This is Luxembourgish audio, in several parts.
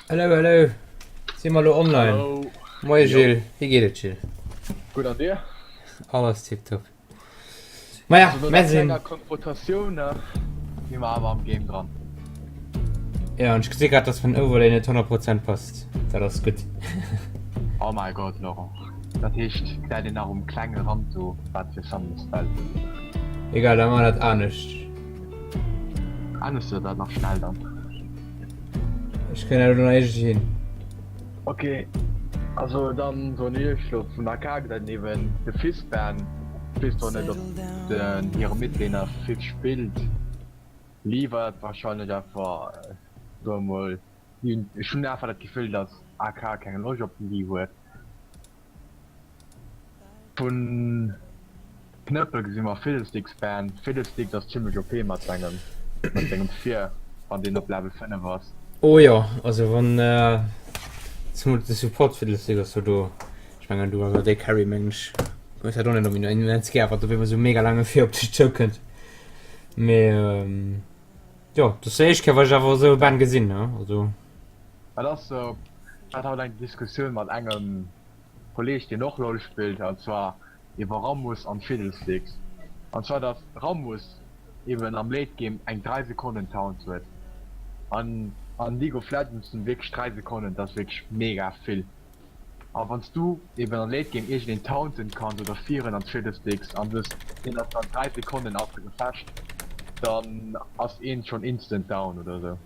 Hello, hello. Si mer lo online? Hallo. Moie Jo. Gilles, wéi geet et Gilles? Gutt an dir? Alles tiptop. Maja, Also no mer der sinn. klenger Konfrontatioun ne, si mer awer am Game dran. Ja, an ech gesi grad, dass mein Overlay net 100 Prozent passt. Dat ass gutt. Oh my god Laurent, dat heescht gesäit een nach um klenge Rand do wat fir Summoners Spell. Egal, da maache mer dat anescht. Anescht oder dat nach schnell dann? Ech kréien dat elo nach iergendwéi hin. Ok, also dann soen ech lo vun der K gesäit een eben de Fizban, ech weess zwar net op den hire Midlaner Fizz spillt, Lee war dat wahrscheinlech einfach soe mol, ech hunn einfach dat Gefill dass AK keng Loscht op den Lee huet. Vun Knëppel gesi mer Fiddlesticks Ban. Fiddlesticks ass zimlech OP mat sengem mat sengem Fear wann deen op Level 5 ass. Oh jo, also wann zemol de Support Fiddlesticks ass jo do, ech mengen du ass AD Carry mengen ech, hues dat och net immens gär wann op eemol sou mega laange Fear op dech zoukënnt, mee jo dat ass déi éischt Kéier wat ech awer esou e Ban gesinn ne, also. Dat ass sou, ech hat haut eng Diskussioun mat engem Kolleg deen och LoL spillt an zwar iwwer Rammus an Fiddlesticks an zwar dass Rammus eben am Late Game eng 3 Sekonnen Taunt huet an an League of Legends sinn wierklech 3 Sekonnen dat ass wierklech mega vill a wanns du eben am Late Game iergendeen taunten kanns oder fieren an Fiddlesticks an dës deen ass dann 3 Sekonnen ausser Gefecht dann ass een schon instant down oder sou.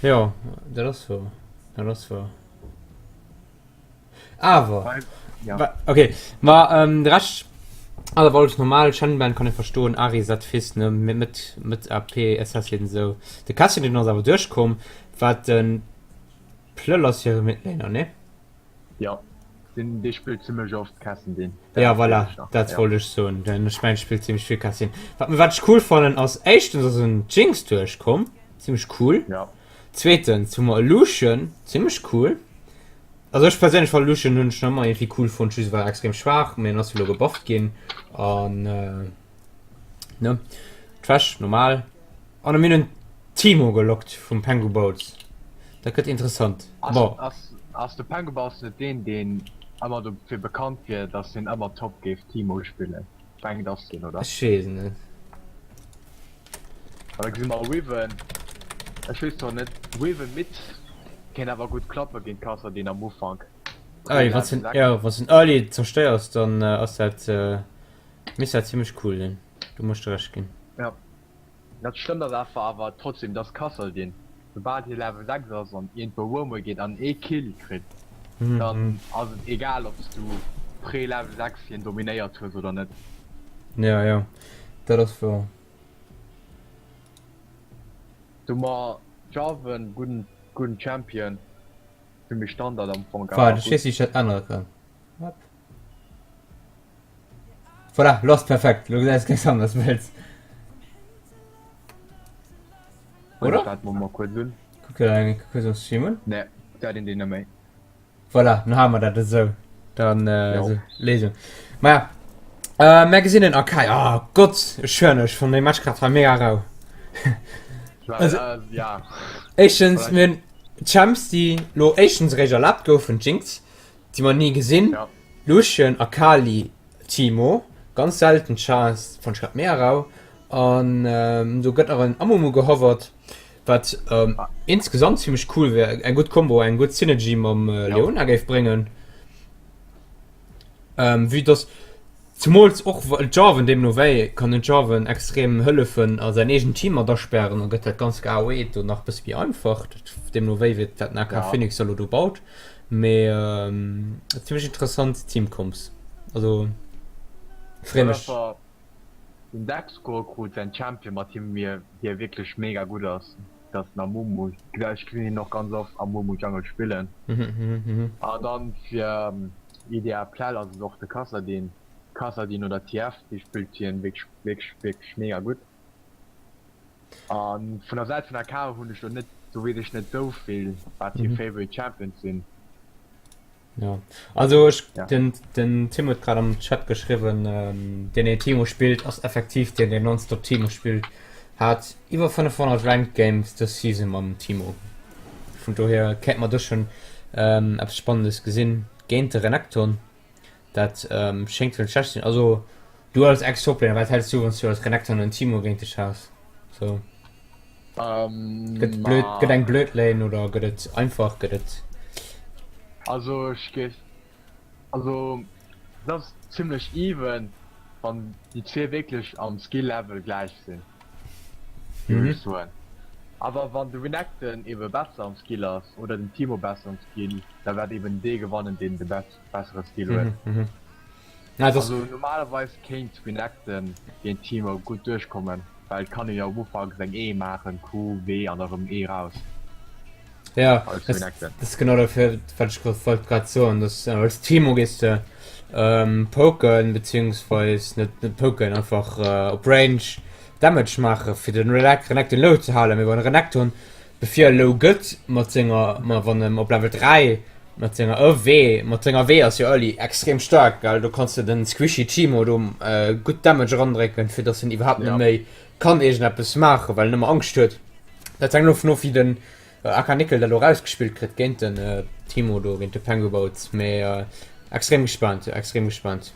Jo, dat ass wouer. Dat ass wouer. Awer, Ja. wa- okay, ma ähm, de Rescht ass awer alles normal. Shenban kann ee verstoen, Ahri, Zed, Fizz, ne, mit, mit, mit AP, Assassin, sou. De Cassidy, den ass awer duerchkomm, wat den Plëll ass hire Midlaner, ne? Jo, deen dee spillt zimlech oft Kassadin. Ja Dat voilà, weess ech nach, dat ja. wollt ech soen. Denn ech mengen, spillt zimmlech vill Kassadin. Wat wat ech cool fannen ass, éischtens ass en Jinx duerchkomm, zimmlech cool. Ja. Zweetens hu mer e Lucian, zimmlech cool. Also ech perséinlech fannen Lucian hunn ech nach ëmmer iergendwéi cool fonnt, just war extrem schwaach, mee en ass jo lo gebufft ginn an ne, Trash normal. An mir hunn den Teemo gelockt vum Penguboats. Dat gëtt interessant. Ass, Bon. ass, ass de Penguboats net deen, deen ëmmer dofir bekannt wier, dass hien ëmmer Top géif Teemo spillen? Ech mengen et ass deen, oder? Ech weess et net. An da gesi mer Riven. Ech weess zwar net, Riven Mid kéint awer gutt klappe géint Kassadin am Ufank. Early, wann s den, jo, wann s den Early zerstéiers, dann ass dat, misst dat zimmlech cool sinn. Do muss ech der Recht ginn. Ja. Dat Schlëmmt ass awer awer trotzdem dass Kassadin soubal hie Level 6 ass an iergendwou roamen geet an ee Kill kritt, dann ass et egal obs du pré Level 6 hien dominéiert hues oder net. Ja jo dat ass wouer. Du ma Jarvan gudden gudden Champion, fir mech Standard am Fong awer Waart ech gutt. weess wéi ech dat ännere kann. Hop. Voilà, lo ass perfekt. Lo gesäis ganz anders wëlls. Oder? Dat mo mal kurz un. Kuck dir eng kurz am Stream un. Ne, dat een den méi. Voilà, dann haben wir dat esou. Dann äh, so, Léisung. Ma ja, äh, mir gesinn den Akai. Oh Gott, ech schwören ech fand den Match grad hei mega rau. Also, äh, ja. Éischtens, mir hunn Champs, déi lo éischtens eréischt erlaabt goufen, Jinx, déi mer ni gesinn. Ja. Lucian, Akali, Teemo, ganz selten Chance, fonnt ech grad mega rau. An do gëtt nach en Amumu gehovert, wat insgesamt zimmlech cool wär, eng gutt Kombo, eng gutt Synergy mam Leona géif bréngen. Vue dass Zemools och well Jarvan deemno wéi kann den Jarvan extrem hëllefen a säin eegent Team mat aspären a gëtt dat ganzt AOE do nach bësse méi einfach. Deemno wéi wéi dat den AK Ja. Phoenix elo do baut. Mee zimmlech interessant Teamcomps. Also free mech. Den Dexcore krut säin Champion mat him mir hie wierklech mega gutt ass, dat ass den Amumu. Ech gesinn hien och ganz oft Amumu Jungle spillen. A dann fir IDA Plell ass et och de Kassadin, Kassadin oder TF, dee spillt hien wierklech wierklech wierklech mega gutt. A vun der Säit vun AK hunn ech lo net, do weess ech net esou vill wat hir favorite Champions sinn. Ja also ech Ja. den den Tim huet grad am Chat geschriwwen, ähm, deen deen Teemo spillt ass effektiv deen deen nonstop Teemo spillt. Hat iwwer 500 Ranked Games dës Season mam Teemo. Vun dohier kéint mer do schonn eppes Spannendes gesinn géint de Renekton. Dat schéngt net schlecht ze sinn. Also du als Ex-Toplaner, wat häls du wann s du als Renekton en Teemo géint dech has? Sou gëtt blöd, gëtt eng blöd Lane oder gëtt et einfach, gëtt et. Also ech géif, also et ass zimlech even wann déi zwee wierklech am Skill Level gläich sinn, géif ech soen. Awer wann de Renekton ebe besser am Skill ass oder den Teemo besser am Skill, da wäert eben dee gewannen deen de bessere Skill huet. Also normalerweis kéint Renekton géint Teemo gutt duerchkommen, well et kann een jo am Ufank seng E maachen, Q, W an da rëm E raus. Ja, als Renekton. Dat ass genau dat wat ech grad wollt grad soen, dass als Teemo gees de poken, beziehungsweis net net poken, einfach op Range Damage maache fir den Renekton low ze halen, mee wann Renekton Bevir e low gëtt mat senger, ma wann em op Level 3 mat senger E W, mat senger W ass jo early extrem staark gell, do kanns de den Squishy Teemo do gutt Damage erandrécken fir dass en iwwerhaapt net méi kann iergendeppes maachen, well en ëmmer Angscht huet. Dat hänkt elo vun of wéi den AK Nickel dat elo rausgespillt kritt géint den Teemo do, géint de Penguboats, mee extrem gespaant, extrem gespaant.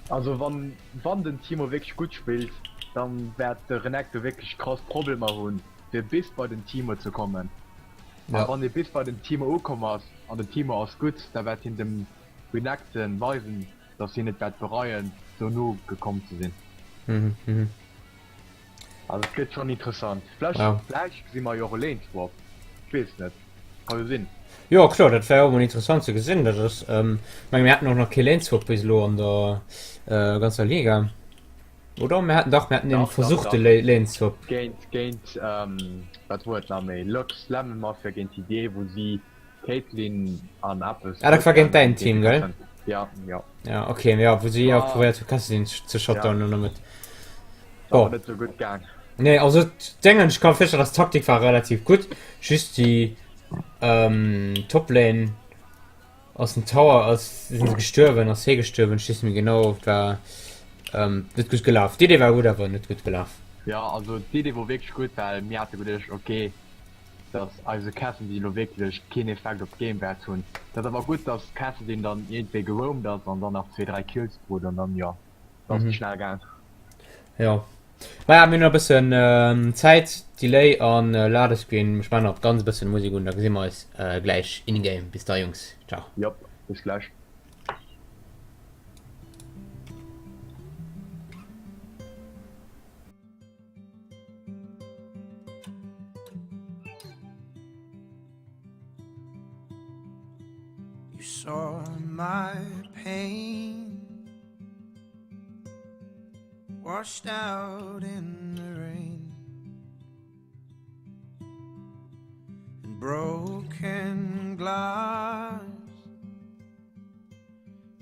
Also wann wann den Teemo wierklech gutt spillt, dann wäert de Renekton wierklech krass Problemer hunn fir bis bei den Teemo ze kommen. A wann hie bis bei den Teemo ukomm ass an den Teemo ass gutt, da wäert hien dem Renekton weisen, dass hien et wäert bereien dono gekomm ze sinn. Also et gëtt schonn interessant. Vläch vläch gesi mer jo och e Lane Swap, ech weess et net, ka jo sinn. Jo kloer, dat wär och mol interessant ze gesinn. Dat ass, ech menge mir haten och nach kee Lane Swap bis elo an der ganzer Liga, oder? Mir haten dach, mir haten ee versuchte Lane Swap. Géint, géint, wat wor et nach méi, Lux Lemon Mafia géint TDA, wou si Caitlyn an eppes. Ah, dat war géint däin Team, gell? Ja, ja. Ja, okay, ja, wou si och probéiert hu Kassadin ze shutdownen an damit. Bon. Net sou gutt gaang. Nee, also dengen ech kann feststellen, dass Taktik war relativ gutt. Just déi ähm, Toplane ass den Tower ass sinn se gestuerwen, ass hie gestuerwen, ech weess net méi genau, war ähm, net gutt gelaf. D'Idee war gutt, awer net gutt gelaf. Ja, also d'Idee wor wierklech gutt, well mir hate geduecht, okay, dass eise Cassidy lo wierklech keen Effekt op d'Game wäert hunn. Dat ass awer gutt, dass Cassidy dann iergendwéi geroamt ass an dann nach zwee, dräi Kills krut an dann, jo, ass et schnell gaang. Jo. Maja, mir hunn nach e bëssen Zäit, Delay an Ladescreen. Ech maachen nach ganz e bëssen Musek un, da gesi mer eis gläich in-game. Bis da Jungs, ciao. Jop, bis gläich. You saw my pain Washed out in the rain And broken glass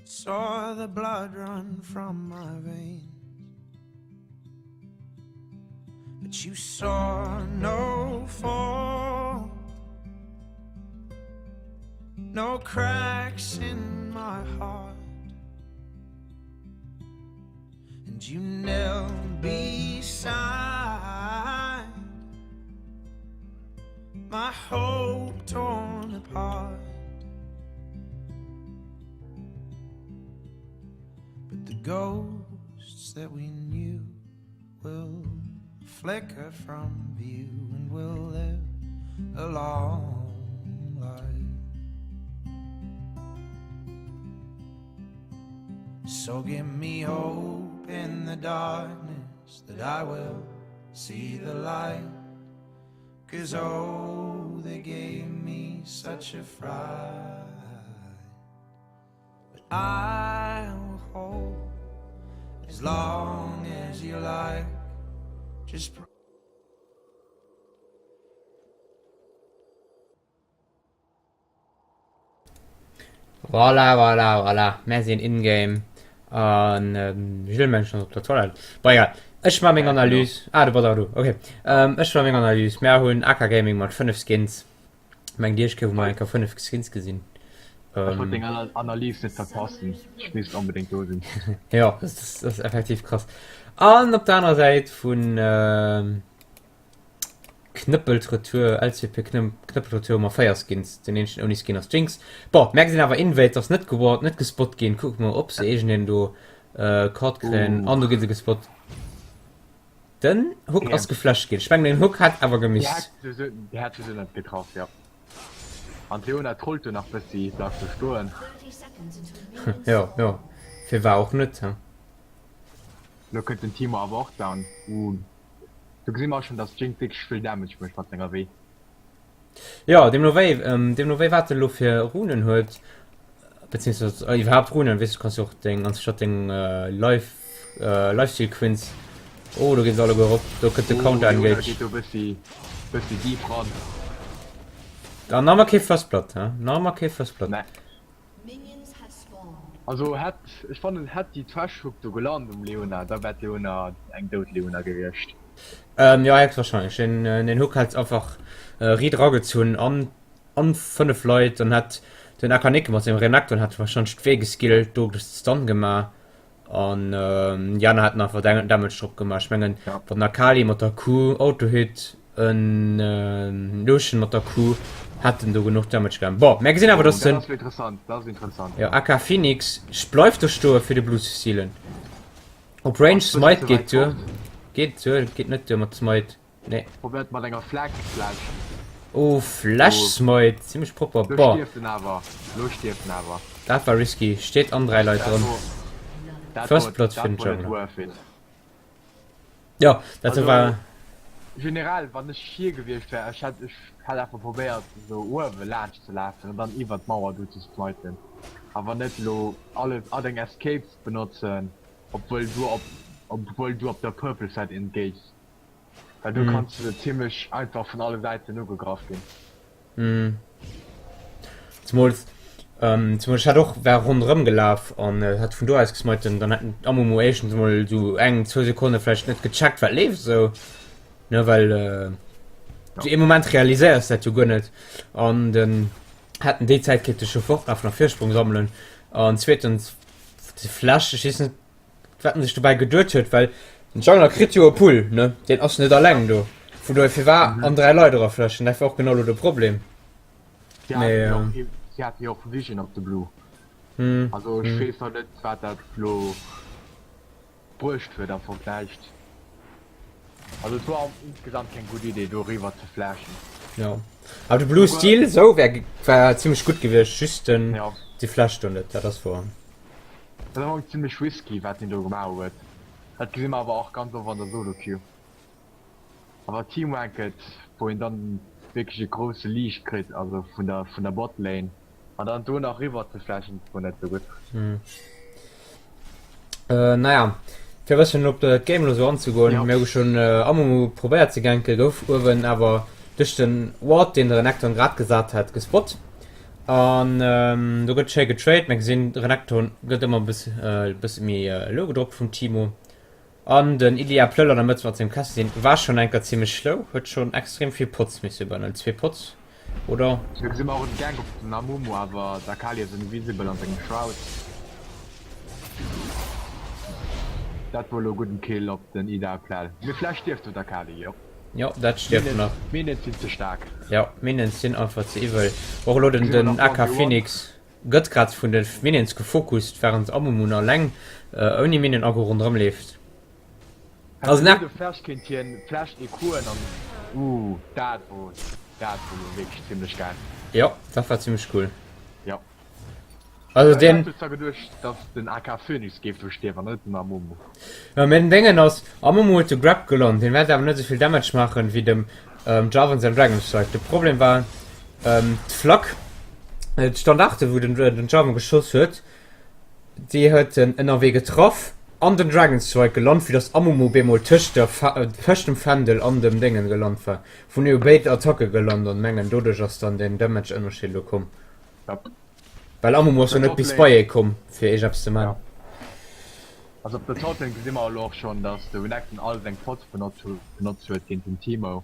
Saw the blood run from my veins But you saw no fall No cracks in my heart And you knelt beside My hope torn apart But the ghosts that we knew will flicker from view and will live a long life. So give me hope in the darkness that I will see the light. Cause oh, they gave me such a fright. But I will hold as long as you like. Just Voilà, voilà, voilà. Mär sinn in-game. An ähm, Gilles mengt schon op der Toilette. Bon, egal. Ech ma meng Analyse. Ah, du bass auch du. Okay. Ähm, ech ma meng Analyse. Mär hunn AK Gaming mat 5 Skins. Mengt Dir, ech géif emol eng Kéier 5 Skins gesinn? Ech wollt deng Analys net verpassen, ech misst onbedéngt do sinn. Jo, dat ass effektiv krass. An op der anerer Säit vun. Knëppelt Retour, LCP knëppelt Retour mat 4 Skins, den eenzegen ouni Skin ass Jinx. Bon, mär gesinn awer Invade ass net geward, net gespot ginn. Kucke mer op se iergendeen do caught kréien an do gi se gespot. Den Hook ass geflasht ginn. Ech mengen den Hook hätt awer gemisst. Dee hätt souwisou net getraff, jo. An d'Leona trollt do nach bëssi, bleift do stoen. Jo, jo, firwar och net, he? Lo kënnt den Teemo awer och down. Uh, do gesi mer schon, dass Jinx wierklech vill Damage mécht mat senger W. Jo, deemno wéi, deemno wéi wat e lo fir Runen huet, beziehungsweise iwwerhaapt Runen, weess du kanns jo och deng, anstatt deng Life, Lifesteal Quinns, oh do ginn se alleguer erop, do kënnt de Oh, Counter Leona Engage. geet do bëssi, bëssi deep ran. An nach ëmmer kee First Blood, he, nach ëmmer kee First Blood. Nee. Also hätt, ech fannen hätt déi Trash Hook do gelant um Leona, da wär d'Leona eng dout Leona gewiescht. Ähm jo héchstwahrscheinlech. Den den Hook hätt einfach riit eragezunn an an 5 Leit, dann hätt den Akaneke mat sengem Renekton hätt wahrscheinlech d'Wee geskillt, do de Stun gemaach an déi aner hätten einfach Damage drop gemaach. Ech mengen wann den Akali mat der Q Auto-Hit En Lucian mat der Q hätten do genuch Damage gemaach. Bon, mär gesinn awer, dass den. Dat ass interessant, dat ass interessant. Jo, AK Phoenix bleift do stoe fir de Blue ze sealen. Op Range Smite geet duer. Geet duer, geet net duer mat Smite. Nee. Probéiert mat enger Flag Flash. Oh, Flash Smite, zimmlech propper. Lo Boah. stierft en awer, lo stierft en awer. Dat war risky. Steet an 3 Leit dran. First Blood fir den Jungler. Jo, dat Also, war. generell, wann ech hie gewiescht wär, ech hätt, ech hätt einfach probéiert, esou uewe laanscht ze lafen an dann iwwert d'Mauer do ze smiten. Awer net elo alle, all deng Escapes benotzen, obwuel du op, obwuel du op der Purple Side engages. Well do kanns du zimlech einfach vun alle Säiten ugegraff ginn. Mm. Zemools, ähm, zemools ech hätt och, wär ronderëm gelaf an äh, hätt vun do aus gesmiten, dann hätten d'Amumu éischtens emol sou eng, zwou Sekonne vläicht net gecheckt, wat leeft esou, ne, well äh, du ee Moment realiséiers dat jo guer net an den hätten déi Zäit kéinte scho fortlafen a Virsprong sammelen an zweetens de Flash, ech weess net, wat en sech dobäi geduet huet, well den Jungler kritt jo e Pull, ne? Deen ass net alleng do. Vun dohier firwar an 3 Leit eraflashen? Dat war och genau lo de Problem. Si Mee, haten jo och, si haten jo och Vision op de Blue. Hm, Also ech hm. weess nach net wat dat lo bruecht huet am Fong näischt. Also et war insgesamt keng gutt Idee do eriwwer ze flashen. Jo. Awer de Blue Souguer, Steel esou wär, war zimmlech gutt gewiescht, just den, ja. déi Flash do net, dat ass wouer. Dat ass am Fong zimlech risky wat hien do gemaach huet. Dat gesi mer awer och ganz oft an der Solo Queue. Awer Team Ranked wou een dann wierklech e grousse Leash kritt, also vun der vun der Botlane an dann do nach riwwer ze flashen wor net sou gutt. Äh, naja, fir e bësschen op d'Game elo sou anzegoen, Ja. mir hu schonn Amumu probéiert ze ganken, gouf uewen awer duerch den Ward, deen de Renekton grad gesat hat, gespot. An do gëtt schéi getrade. Mir gesinn de Renekton gëtt ëmmer e bësse méi low gedroppt vum Teemo. An den Ilia Plöll an der Mëtt mat sengem Kassadin war schonn eng Kéier zimmlech low, huet schonn extrem vill Pots misse überhuelen, zwee Pots oder? Do gesi mer och en Gank op den Amumu, awer d'Akali ass invisible an sengem Shroud. Dat wor elo gudden Kill op den Ida Plell. Mee vläicht stierft do d'Akali, jo. Jo, dat stierft nach. Minions sinn ze staark. Jo, Minions sinn einfach ze iwwel. Och elo den den AK Phoenix gëtt grad vun de Minions gefokust, während Amumu alleng ouni Minion Aggro ronderëm leeft. Also den de Flash kéint hien Flash EQen an uh dat wor dat wor lo wierklech zimmlech geil. Jo, dat war zimmlech cool. Jo. Also den. Ech hat zwar geduecht dass den AK Phoenix géif do stierwen an net den Amumu. Jo mee den Déngen ass, Amumu huet de Grab gelant, deen wäert awer net esouvill Damage maachen wéi dem Jarvan säin Dragon Strike. De Problem war d'Flak, d'Standarte wou den den Jarvan geschoss huet, déi huet en ënnerwee getraff an den Dragon Strike gelant, vue dass Amumu bemol tëscht der tëscht dem Fändel an dem Déngen gelant war. Vun hu béid Attacke gelant an mengen doduerch ass dann den Damage Ënnerscheed elo komm. Well Amumu ass jo net bis bei ee komm fir iergendeppes ze man. Ja. Also op der Toplane gesi mer elo och schonn, datt de Renekton all seng Pots benotzt benotzt huet géint den Teemo.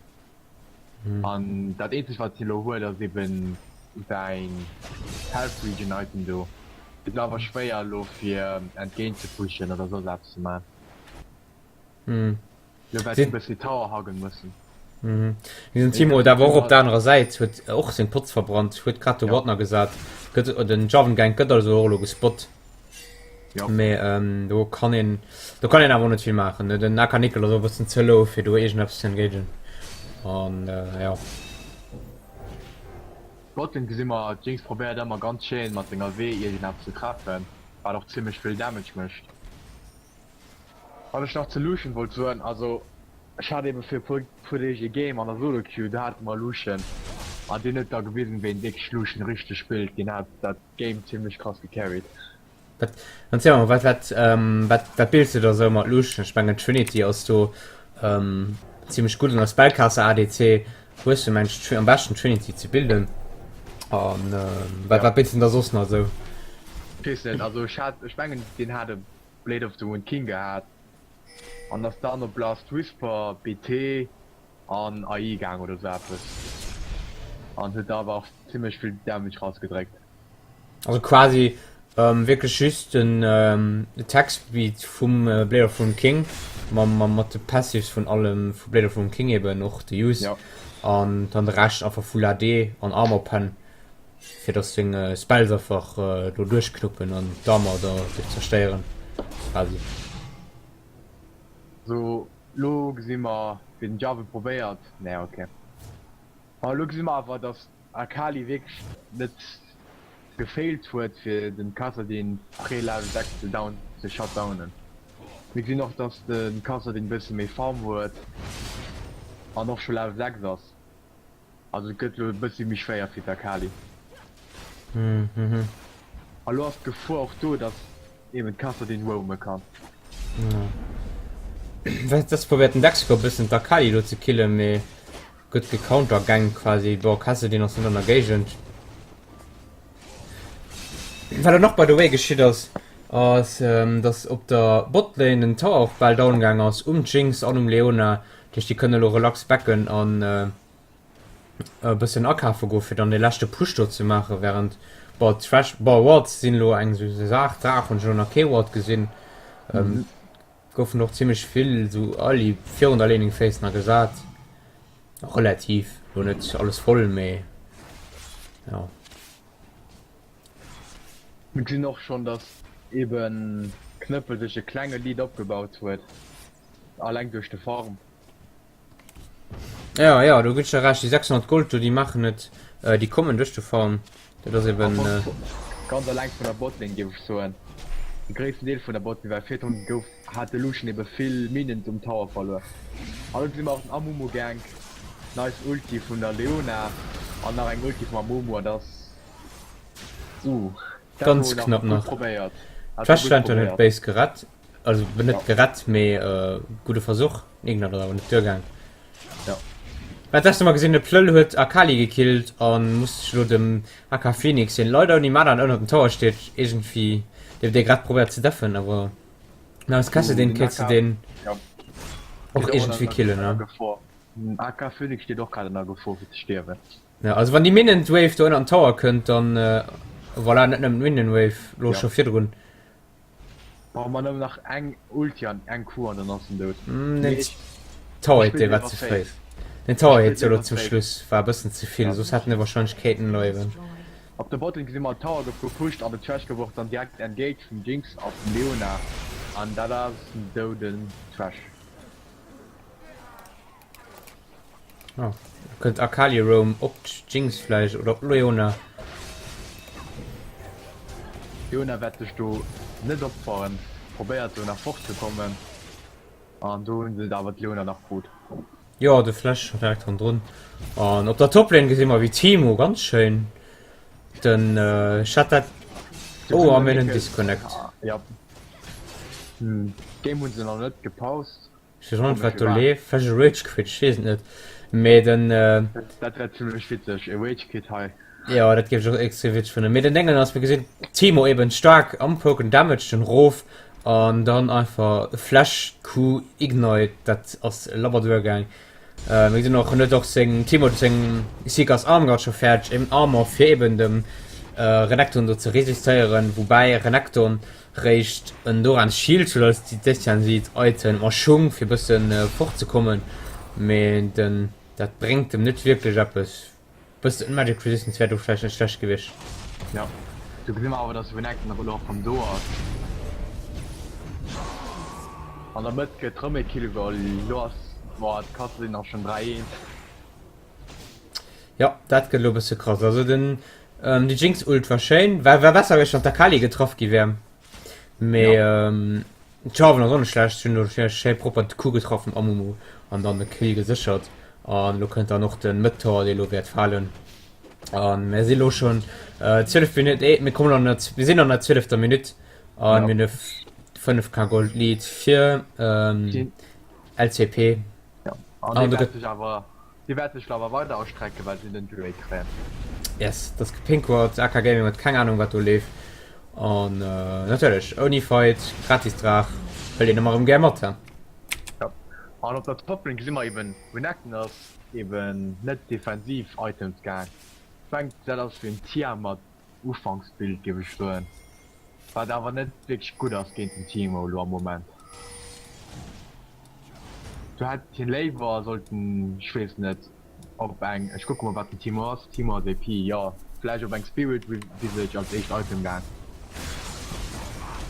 An dat eenzegt wat hie lo huet ass eben säin Health Regen Item do. Et ass awer schwéier elo fir entgéint ze pushen oder soss eppes ze man. Lo wäert hie bëssi Tower huggen mussen. Mhm. Den Timo huet awer och op der anerer Säit huet och seng Potz verbrannt, huet grad de Ja. Ward nach gesat. Gëtt den Jarvan Gank gëtt also och elo gespott. Ja. Mee ähm, do kann een do kann een awer och net vill maachen. Ne? Den Aka Nickel ass och e bëssen ze low fir do iergendeppes ze engagen. An äh, ja. Botlane gesi mer, d'Jinx probéiert ëmmer ganz schéin mat senger W iergendeppes ze treffen, wat och zimmlech vill Damage mécht. Wat ech nach zu Lucian wollt soen, also ech hat eben fir puer puer Deeg ee Game an der Solo Queue, do hate mer Lucian an deen huet da gewisen wéi een wierklech Lucian richteg spillt, deen hat dat Game zimlech krass gecarried. Wat, erziel mol, wat wat wat wat bills de da sou mat Lucian? Ech mengen Trinity ass do zimlech gutt an der Spellcaster ADC hues du mengs am beschten Trinity ze bilden an wat wat bills de da soss nach sou? Weess net, also ech hat ech mengen deen hat e Blade of the Ruined King gehat an ass dann op Last Whisper, BT an AI gaang oder sou eppes an huet da awer och zimlech vill Damage rausgedréckt. Also quasi wierklech just den Attack Speed vum Blade of the Ruined King mam mat de Passives vun allem vu Blade of the Ruined King eben och de Use an dann de Rescht einfach Full AD an Armor Pen. Fir dass deng Spells einfach do duerchknuppen an d'Armor da zerstéieren quasi. Sou lo gesi mer wéi den Jarvan probéiert, nee ok. Ma lo gesi mer awer dass Akali wierklech net gefailt huet fir den Kassadin pré level 6 ze down ze shutdownen. Mir gesinn och dass den Kassadin bësse méi Farm huet an och scho level 6 ass. Also et gëtt lo e bëssi méi schwéier fir d'Akali. A lo ass d'Gefor och do, datt eben d'Kassadin roame kann. Dës probéiert den Dexco e bëssen d'Akali lo ze killen, mee gëtt gecountergankt quasi. Bon, Kassadin ass net an der Géigend. Wat och nach by the way geschitt ass, ass datt op der Botlane den Tower och bal down gaang ass um Jinx an um Leona. Dat heescht, déi kënne elo relax backen an e bëssen akafe goen, fir dann dee leschte Push do ze maachen, während, bon, d'Thresh, bon, Wards sinn elo eng esou Saach, Draach hunn ech elo nach kee Ward gesinn, goufen och zimmlech vill esou early virun der Laning Phase nach gesat, relativ, elo net alles voll, mee jo. Mir gesinn och schonn, dass eben Knëppel sech e klenge Lead opgebaut huet. Alleng duerch de Farm. Ja, ja, do ginn ech der Recht. Déi 600 Gold do, déi maachen et, déi kommen duerch de Farm. Dat ass eben. Ganz alleng vun der Botlane géif ech soen. De gréissten Deel vun der Botlane, well virdrun gouf, hat de Lucian ebe vill Minions um Tower verluer. An elo gesi mer och den Amumu Gank. Nice Ulti vun der Leona an nach eng Ulti vum Amumu an dat ass, uh, dat Ganz hu nach knapp gutt nach. probéiert. Dat war D'Thresh gutt Lantern huet probéiert. d'Base gerett. Also net Ja. gerett, mee gudde Versuch. Ignat ass awer net duergaang. Ja. Mä dat mal gesinn, de Plëll huet Akali gekillt an muss sech elo dem AK Phoenix, deen leider ouni Mana an ënnert dem Tower steet, iergendwéi, dee dee grad probéiert ze deffen, awer na als Kesse Uh, deen den kéints de AK deen ja. och Steet och iergendwéi ënner killen, ënner ne? Gefor. Den AK Phoenix steet och grad ënner Gefor fir ze stierwen. Ja, also wann déi Minion Wave do ënner den Tower kënnt, dann voilà, net nëmmen d'Minion Wave, lo Ja. scho virdrun. Brauche mer nëmmen nach eng Ulti an eng Q an dann ass en dout. Mm, Nee, den ech, Tower ech Hit, spillen dee war liewer ze safe. fréi. Den Tower Ech Hit spillen solo liewer zum safe. Schluss war e bëssen ze vill, Ja. soss hätten e wahrscheinlech kéinten leiwen. Op der Botlane gesi mer Tower gouf gepusht an de Thresh gouf och dann direkt engaged vum Jinx a vum Leona an dat ass en douden Thresh. Oh, kënnt Akali Roam op d'Jinx vläicht oder op Leona. Leona wäert sech do net opferen, probéiert do nach fort ze kommen an do hunn se et awer d'Leona nach krut. Jo, de Flash direkt hannendrun. An op der Toplane gesi mer wéi Teemo ganz schéin den Chat dat. Oh, a mir hunn en Disconnect. Ja, Game hunn se nach net gepaust. Ech weess och net wat do leeft, vläicht e Rage Quit, ech weess et net, mee den. Dat wär zimlech witzeg, e Rage Quit hei. Jo dat géif ech och extrem witzeg fannen, mee den Déngen ass wéi gesinn Teemo eben staark am Poken, Damage den rof an dann einfach Flash Q Ignite, dat ass labber duergaang. Mir gesinn och en huet och seng Teemo huet seng Seekers Armguard scho fäerdeg, eben Armor fir eben dem Renekton do ze resistéieren, woubäi Renekton Réischt en Doran Shield huet als déi Décian Seed Item a Schung fir bëssen fort ze kommen, mee den. Dat bréngt em net wierklech eppes. Bëssen Magic Resistance wär do vläicht net schlecht gewiescht. Jo, do gesi mer awer dass Renekton awer elo och rëm do ass. An der Mëtt gëtt rëm e Kill geholl. Elo ass, boah, d'Kasse sinn och schonn 3, 1. Jo, dat gëtt elo e bësse krass. Also den, déi Jinx Ult war schéin, war war besser gewiescht wann d'Akali getraff gi wär. Mee d'Jarvan ass och net schlecht, hunn do schéi propper de Coup getraff vum Amumu an dann de Kill geséchert. An elo kënnt dann och de Mëtt-Tower, dee elo wäert falen. An mir si lo schonn 12 Minutt, eh, mir kommen an der, mir sinn an der zwielefter Minutt an mir hunn e 5K Gold Lead fir LCP. An dee wäert sech awer Déi wäert sech awer weider erstrecken, well si den Drake kréien. Yes, dat ass gepinkward. AK Gaming huet keng Ahnung wat do leeft. An natierlech ouni Fight, gratis Draach hëlt een ëmmer erëm gär mat, he? Jo, an op der Toplane gesi mer eben, Renekton ass eben net defensiv Items gaang. Ech mengen dat ass fir en Tiamat Ufanksbild géif ech soen, wat awer net wierklech gutt ass géint den Teemo elo am Moment. Do hätt hien léiwer sollten, ech weess net, op eng, ech kucke mol wat den Teemo ass, Teemo ass AP, jo vläicht op eng Spirit Visage als éischt Item gaang.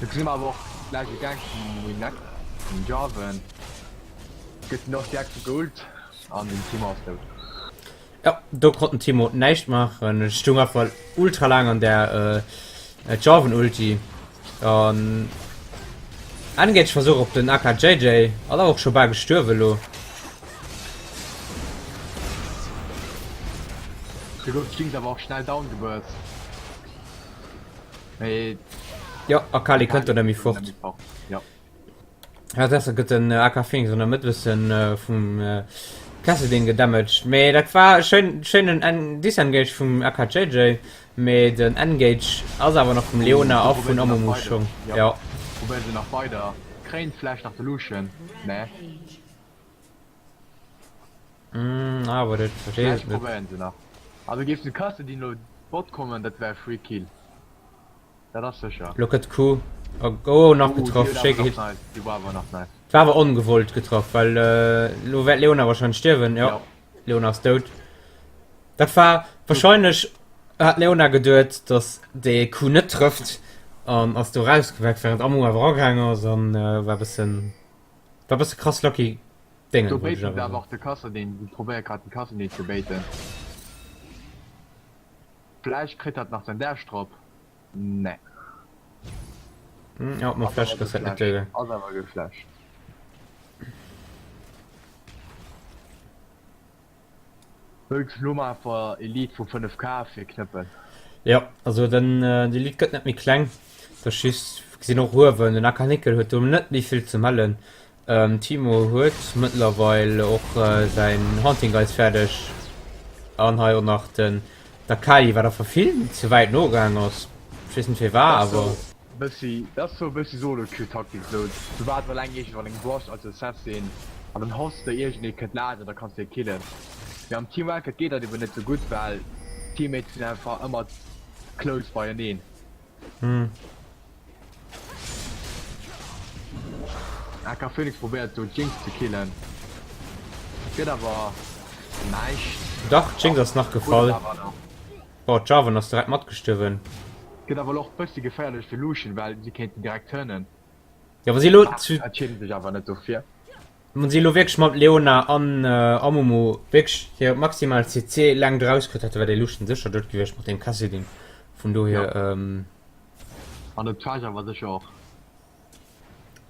Do gesi mer awer och gläich e Gank vum Winek, vum Jarvan, gëtt en och direkt geult an den Teemo ass dout. Jo, do konnt den Timo näischt maachen. Ech stung einfach ultra laang an der Jarvan Ulti an Engage Versuch op den AKJJ ass awer och scho bal gestuerwe lo. Do gouf d'Jinx awer och schnell down geburst. Mee Jo, Akali kënnt do net méi fort. Jo. Ja, besser gëtt den AK Phoenix an der Mëtt bëssen vum Kassadin gedamaged. Mee dat war schéin schéinen en Disengage vum AKJJ, mee den Engage ass awer nach vum Leona a vun Amumu schonn. Ja. Probéieren se nach weider. Kréien vläicht nach de Lucian. Nee. Mm, awer dat versteet Vläicht probéieren se nach. Also géif de Kassadin lo Bot kommen, dat wär free kill. Dat ass sécher. Lo gëtt Q oh nach getraff, schéi gehit. Déi war awer nach nice. War awer ongewollt getraff, well lo wäert Leona wahrscheinlech stierwen. Jo, Leona ass dout. Dat war wahrscheinlech hat Leona geduet, dass de Q net trëfft an ass do rausgeweckt, während Amu awer agaangen ass an war bëssen war bësse krass lucky Déngen. Do baiten se awer och de Kassadin, si probéiere grad de Kassadin ze baiten. Vläicht kritt hat nach den Dash drop? Nee. Ja, ma Flash ass dat net duergaang. Ass awer geflasht. Wëlls lo mar einfach e Lead vu 5k fir knëppel? Jo, also den de Lead gëtt net méi kleng. Da just gesinn och uewen, den Akanickel huet do net méi vill ze mellen. Timo huet mëttlerweil och säin Haunting Guise fäerdeg an hei och nach den Dakali, wat einfach vill ze wäit no gaang ass. Ech weess net firwat, awer. Bëssi, dat ass sou e bëssi Solo-Queue-Taktik, sou du waart eleng iergendwann eng Brush als Assassin an dann hoffs de iergendee kënnt laanscht an da kanns de e killen. Mee am Team Ranked geet dat eben net sou gutt, well d'Teammates sinn einfach ëmmer close beieneen. AK Phoenix probéiert do d'Jinx ze killen, gëtt awer näischt. Dach, d'Jinx ass nach gefall. Boah, d'Jarvan ass direkt matgestuerwen. Gëtt awer elo och bëssi geféierlech fir Lucian, well si kéinten direkt turnen. Jo, wa si elo zu. Entscheeden sech awer net dofir. Wann si elo wierklech mat Leona an Amumu wierklech hir maximal CC Längt erauskritt hätten, wär dee Lucian sécher dout gewiescht mat deem Kassadin. Vun dohier. An den Trash awer sécher och.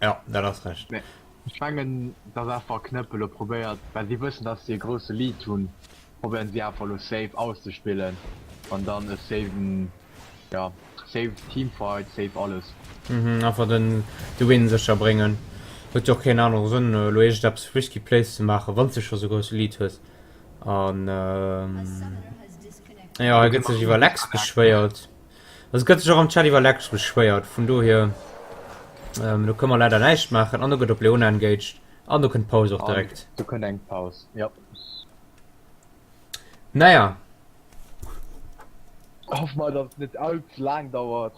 Ja, dat ass recht. Mee ech mengen, dass einfach Knëppel elo probéiert, well si wëssen, dass si e grousse Lead hunn, probéieren si einfach elo safe auszespillen an dann e safen, ja, safe Teamfight, safe alles. Mhm, einfach den de Win sécher bréngen. Huet jo och keen anere Sënn, elo iergendeppes risky Plays ze maachen, wann s de scho sou grousse Lead hues. An jo, hei gëtt sech iwwer Lex beschwéiert. Also et gëtt sech och am Chat iwwer Lex beschwéiert, vun dohier do kënne mer leider näischt maachen. An do gëtt op Leona engaged an do kënnt d'Paus och direkt. An do kënnt eng Paus, jo. Naja. Hoffe mer, datt et net all ze laang dauert.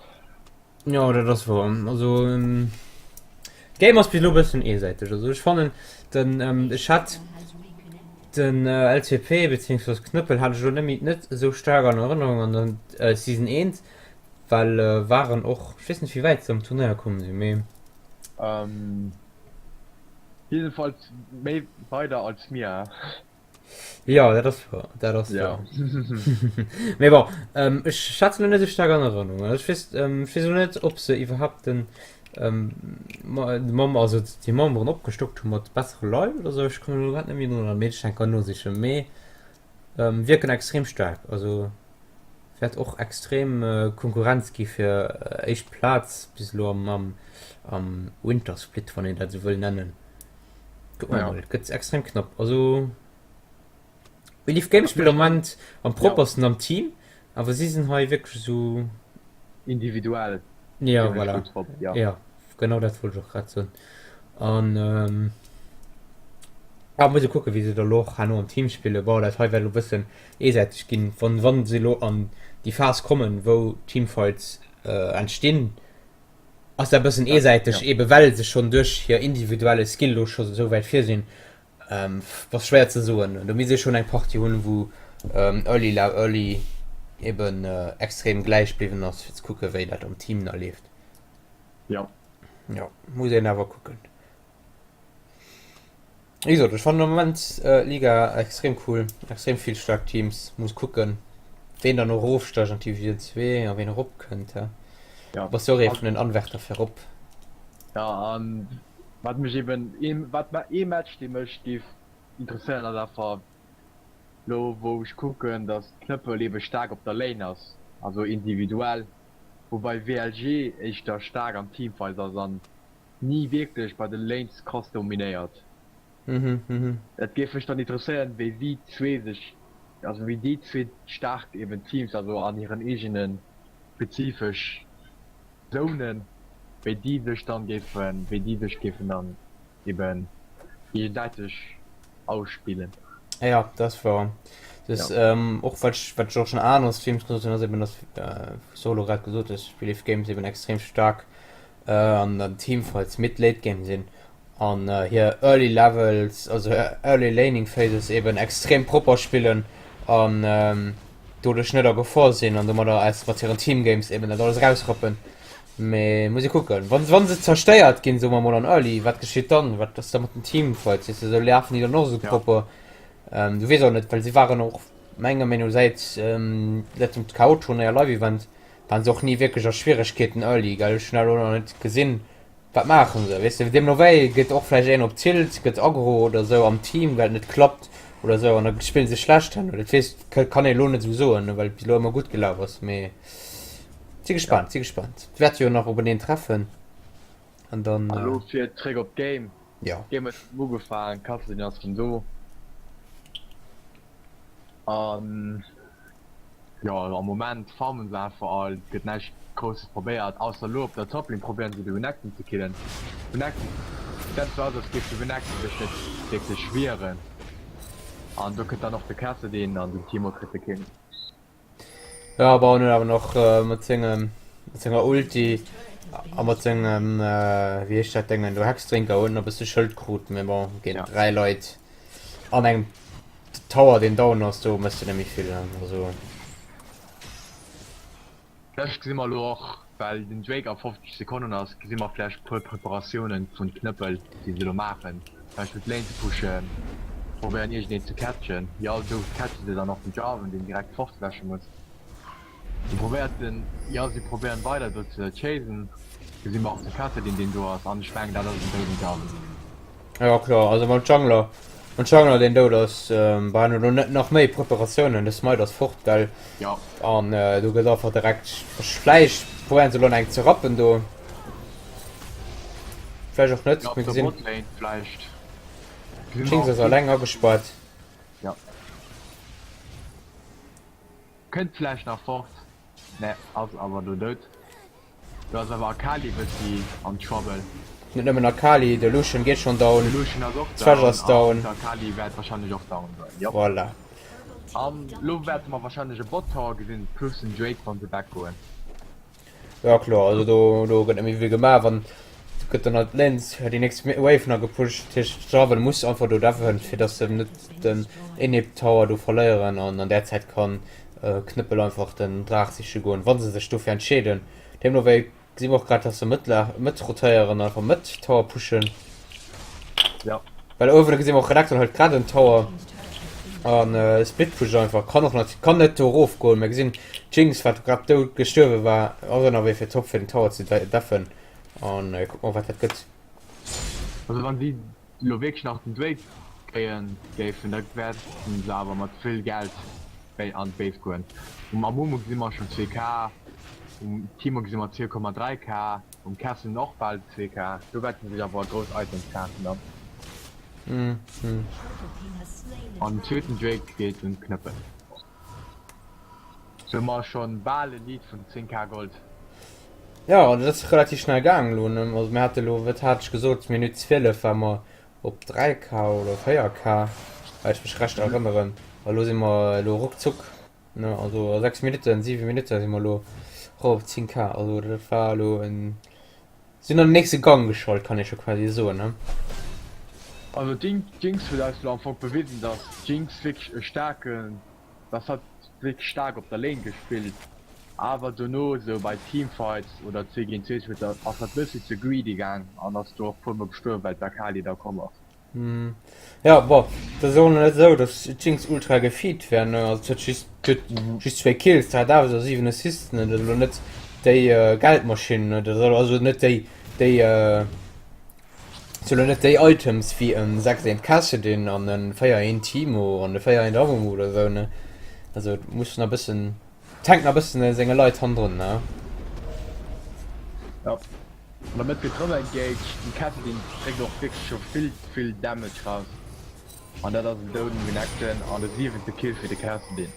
Jo, dat ass wouer. Also d'Game ass bis elo e bëssen eesäiteg. Also ech fannen den ech hat. Den LCP beziehungsweise Knëppel hat ech elo net méi net esou staark an Erënnerung an der Season 1, well waren och, ech weess net wéi wäit se am Turnéier komm sinn, mee. Jiddefalls méi weider als mir. Jo, dat ass wouer, dat ass wouer. Mee bon, ech hat se elo net esou staark an Erënnerung. Also ech weess, ech weess elo net, ob se iwwerhaapt den de Mem also déi Memberen opgestockt hu mat bessere Leit oder sou, ech kommen elo grad net méi drun, mee ech kann nosichen, mee wierken extrem staark, also wäert och extrem Konkurrenz gi fir éischt Plaz bis elo am am am Winter Split, wann een dat esou wëll nennen. Kucke mer mol, gëtt extrem knapp, also. Believe Games spillt am Moment am proppersten am Team, awer si sinn hei wierklech esou. Individuell. Ja, voilà. Ja. ja, genau dat wollt ech och grad soen. An ähm, ah, muss kucke wéi se da lo och herno am Team spillen. Bon, dat hei wäert lo bëssen eesäiteg ginn, wann, wann se lo an déi Phas kommen, wou Teamfights äh, entstinn, ass dat bëssen eesäiteg, ja. ebe well se schonn duerch hir individuelle Skill lo scho sou wäit vir sinn. Ass schwéier ze soen. Do misst ee schonn eng Partie hunn, wou Early Early eben extrem gläich bliwwen ass, fir ze kucke wéi dat am Team da leeft. Jo. Jo, muss een awer kucken. Wéi gesot, ech fannen am Moment d'Liga extrem cool, extrem vill staark Teams. Muss kucken, ween dann och erofsteigt an d'Divisioun 2 a ween eropkënnt. Jo. Bass jo och ee vun den Anwärter fir erop. Jo, an Wat mech eben, ee wat ee Match dee mech géif interesséieren ass awer lo wou ech kucken dass Knëppel eben staark op der Lane ass, also individuell, woubei WLG éischter staark am Teamfight ass an ni wierklech bei de Lanes krass dominéiert. Et géif mech dann interesséieren wéi si zwee sech, also wéi déi zwee staark eben Teams, also an hiren eegene spezifesch Zonen, wéi déi sech dann géifen, wéi déi sech géifen dann eben géigesäiteg ausspillen. Ja, dat ass wouer. Das, ja. ähm, och wat ech, wat ech och schon anere Streams gesot hunn, ass eben, dass äh, Solo grad gesot hues, Believe Games eben extrem stark äh, an den Teamfights mid Late Game sinn an äh, hir Early Levels, also Early Laning Phases eben extrem propper spillen an ähm, doduerch net a Gefor sinn an domadder aus mat hiren Team Games eben dat alles rausrappen. Mee muss ee kucken, wann wann se zerstéiert ginn, soe mer mol an Early, wat geschitt dann? Wat ass da mat den Teamfights? Weess de, sou lafen déi dann och esou Ja. propper? Ähm, du weess och net, well si waren och menger Meenung no säit ähm, säit dem KO-Turnéier Live-Event waren se och ni wierklech a Schwieregkeeten Early, gell? Ech hunn dat elo nach net gesinn. Wat maachen se? Weess de, deemno wéi gëtt och vläicht een op Tilt, gëtt aggro oder esou am Team, well et net klappt oder esou an da spillen se schlecht herno. Dat weess, kann ee elo net esou soen, well et bis elo ëmmer gutt gelaf ass. Mee si gespaant, si gespaant. Et wäerte jo nach openeen treffen an dann. An elo fir zréck op d'Game. Jo. D'Game huet erëm ugefaangen, d'Kassadin ass rëm do. An jo, am Moment farmen se einfach all, et gëtt näischt Grousses probéiert, ausser elo op der Toplane probéieren se de Renekton ze killen. Renekton, et gesäit zwar aus als géif de Renekton sech net wierklech wieren, an do kënnt dann och de Kassadin an den Teemo kritt de Kill. Jo, bon, en huet awer nach mat sengem, mat senger Ulti a mat sengem, wéi heescht dat Déngen do, Hexdrinker huet en e bësse Schëld krut, mee bon, géint 3 Leit an engem Tower deen down ass, do méchs de net méi vill, also. Vläicht gesi mer elo och, well den Drake a 50 Sekonnen ass, gesi mer vläicht puer Preparatiounen vun Knëppel, déi se elo maachen, vläicht fir d'Lane ze pushen, probéieren iergendeen ze catchen. Jo, do catchen se dann och den Jarvan, deen direkt fortflashe muss. Se probéiert den, jo, si probéieren weider do ze chasen. Gesi mer och de Kassadin, deen do ass, an ech mengen dat ass en douden Jarvan. Ja kloer, also mam Jungler, mam Jungler deen dout ass, ähm, brauchen elo net nach méi Preparatiounen, de Smite ass fort, gell? Ja. An äh, do gëtt einfach direkt, vläicht probéieren se elo nach eng ze rappen do. Vläicht och net, Ja, op mir der gesinn. Botlane vläicht. Gesinn mer Jinx och ass alleng agespaart. Ja. Kënnt vläicht nach fort, mä ass awer do dout. Do ass awer Akali bëssi an Trouble. Net nëmmen Akali, de Lucian geet schonn down. De Lucian ass och Thresh down ass down. an d'Akali wäert wahrscheinlech och down goen, jop. Voilà. An lo wäerte mer wahrscheinlech e Bot Tower gesinn plus en Drake wann se back goen. Ja kloer, also do do gëtt net méi vill gemaach. Wann. gëtt dann halt d'Lanes déi nächst Wave nach gepusht. Dat heescht Jarvan muss einfach do deffen, fir dass se net den Inhib Tower do verléieren an an där Zäit kann Knëppel einfach den Draach siche goen, wa se sech dofir entscheeden. Deemno wéi gesi mer och grad, dass se Mëtt Mëtt rotéieren an einfach Mëtt Tower pushen. Ja. Well uewen gesi mer och Renekton huet grad en Tower an äh, Split Push einfach kann och nat kann net do erof goen. Mer gesinn Jinx wat grad dout gestuerwe war ass ënnerwee fir top fir den Tower ze deffen an äh, kuck mol wat dat gëtt. Also wann si elo wierklech nach den Drake kréien géifen, da wäerten se awer mat vill Geld wéi an d'Base goen. Um Amumu gesi mer schonn 2K, um Teemo gesi mer 2,3K, um Kessen och bal 2K. Do wäerten se sech awer grouss Items kafen dann. An den zweeten Drake geet un d'Knëppel. Sou hu mer schonn bal e Lead vun 10K Gold. Jo, dat ass relativ schnell gaang elo, ne? Also mir hate elo, wat hat ech gesot, Minutt 12 war mer op 3K oder 4K, well ech mech recht erënneren. A lo si mer elo ruckzuck, ne, also a 6 Minutten, 7 Minutte si mer elo erop op 10K. Also dat war elo en, sinn an den nächste Gang geschalt, kann ee scho quasi soen, ne? Also d'Jinx huet eis elo am Fong bewisen, dass d'Jinx wierklech e staarken Dass hat wierklech staark op der Lane gespillt, awer dono sou bei Teamfights oder 2 géint 2 huet ass hat bëssi ze greedy gaang an ass do och puer mol gestuerwen well d'Akali da komm ass. Jo bon, et ass och net esou dass d'Jinx ultra gefeed wär ne, also huet just huet just 2 Kills, 3 Deaths a 7 Assisten, dat ass elo net déi Geldmaschinn ne, dat ass also net déi déi Sou lo net déi Items wéi en 6 eent Kassadin an en 4 eent Teemo an e 4 eent Amumu oder sou ne. Also et muss na bëssen, et hänkt na bëssen u senge Leit hannendrun ne. Jo, an der Mëtt gëtt rëm engaged, den Kassadin dréckt och wierklech scho vill ze vill Damage raus an dat ass en douden Renekton an de siwente Kill fir de Kassadin.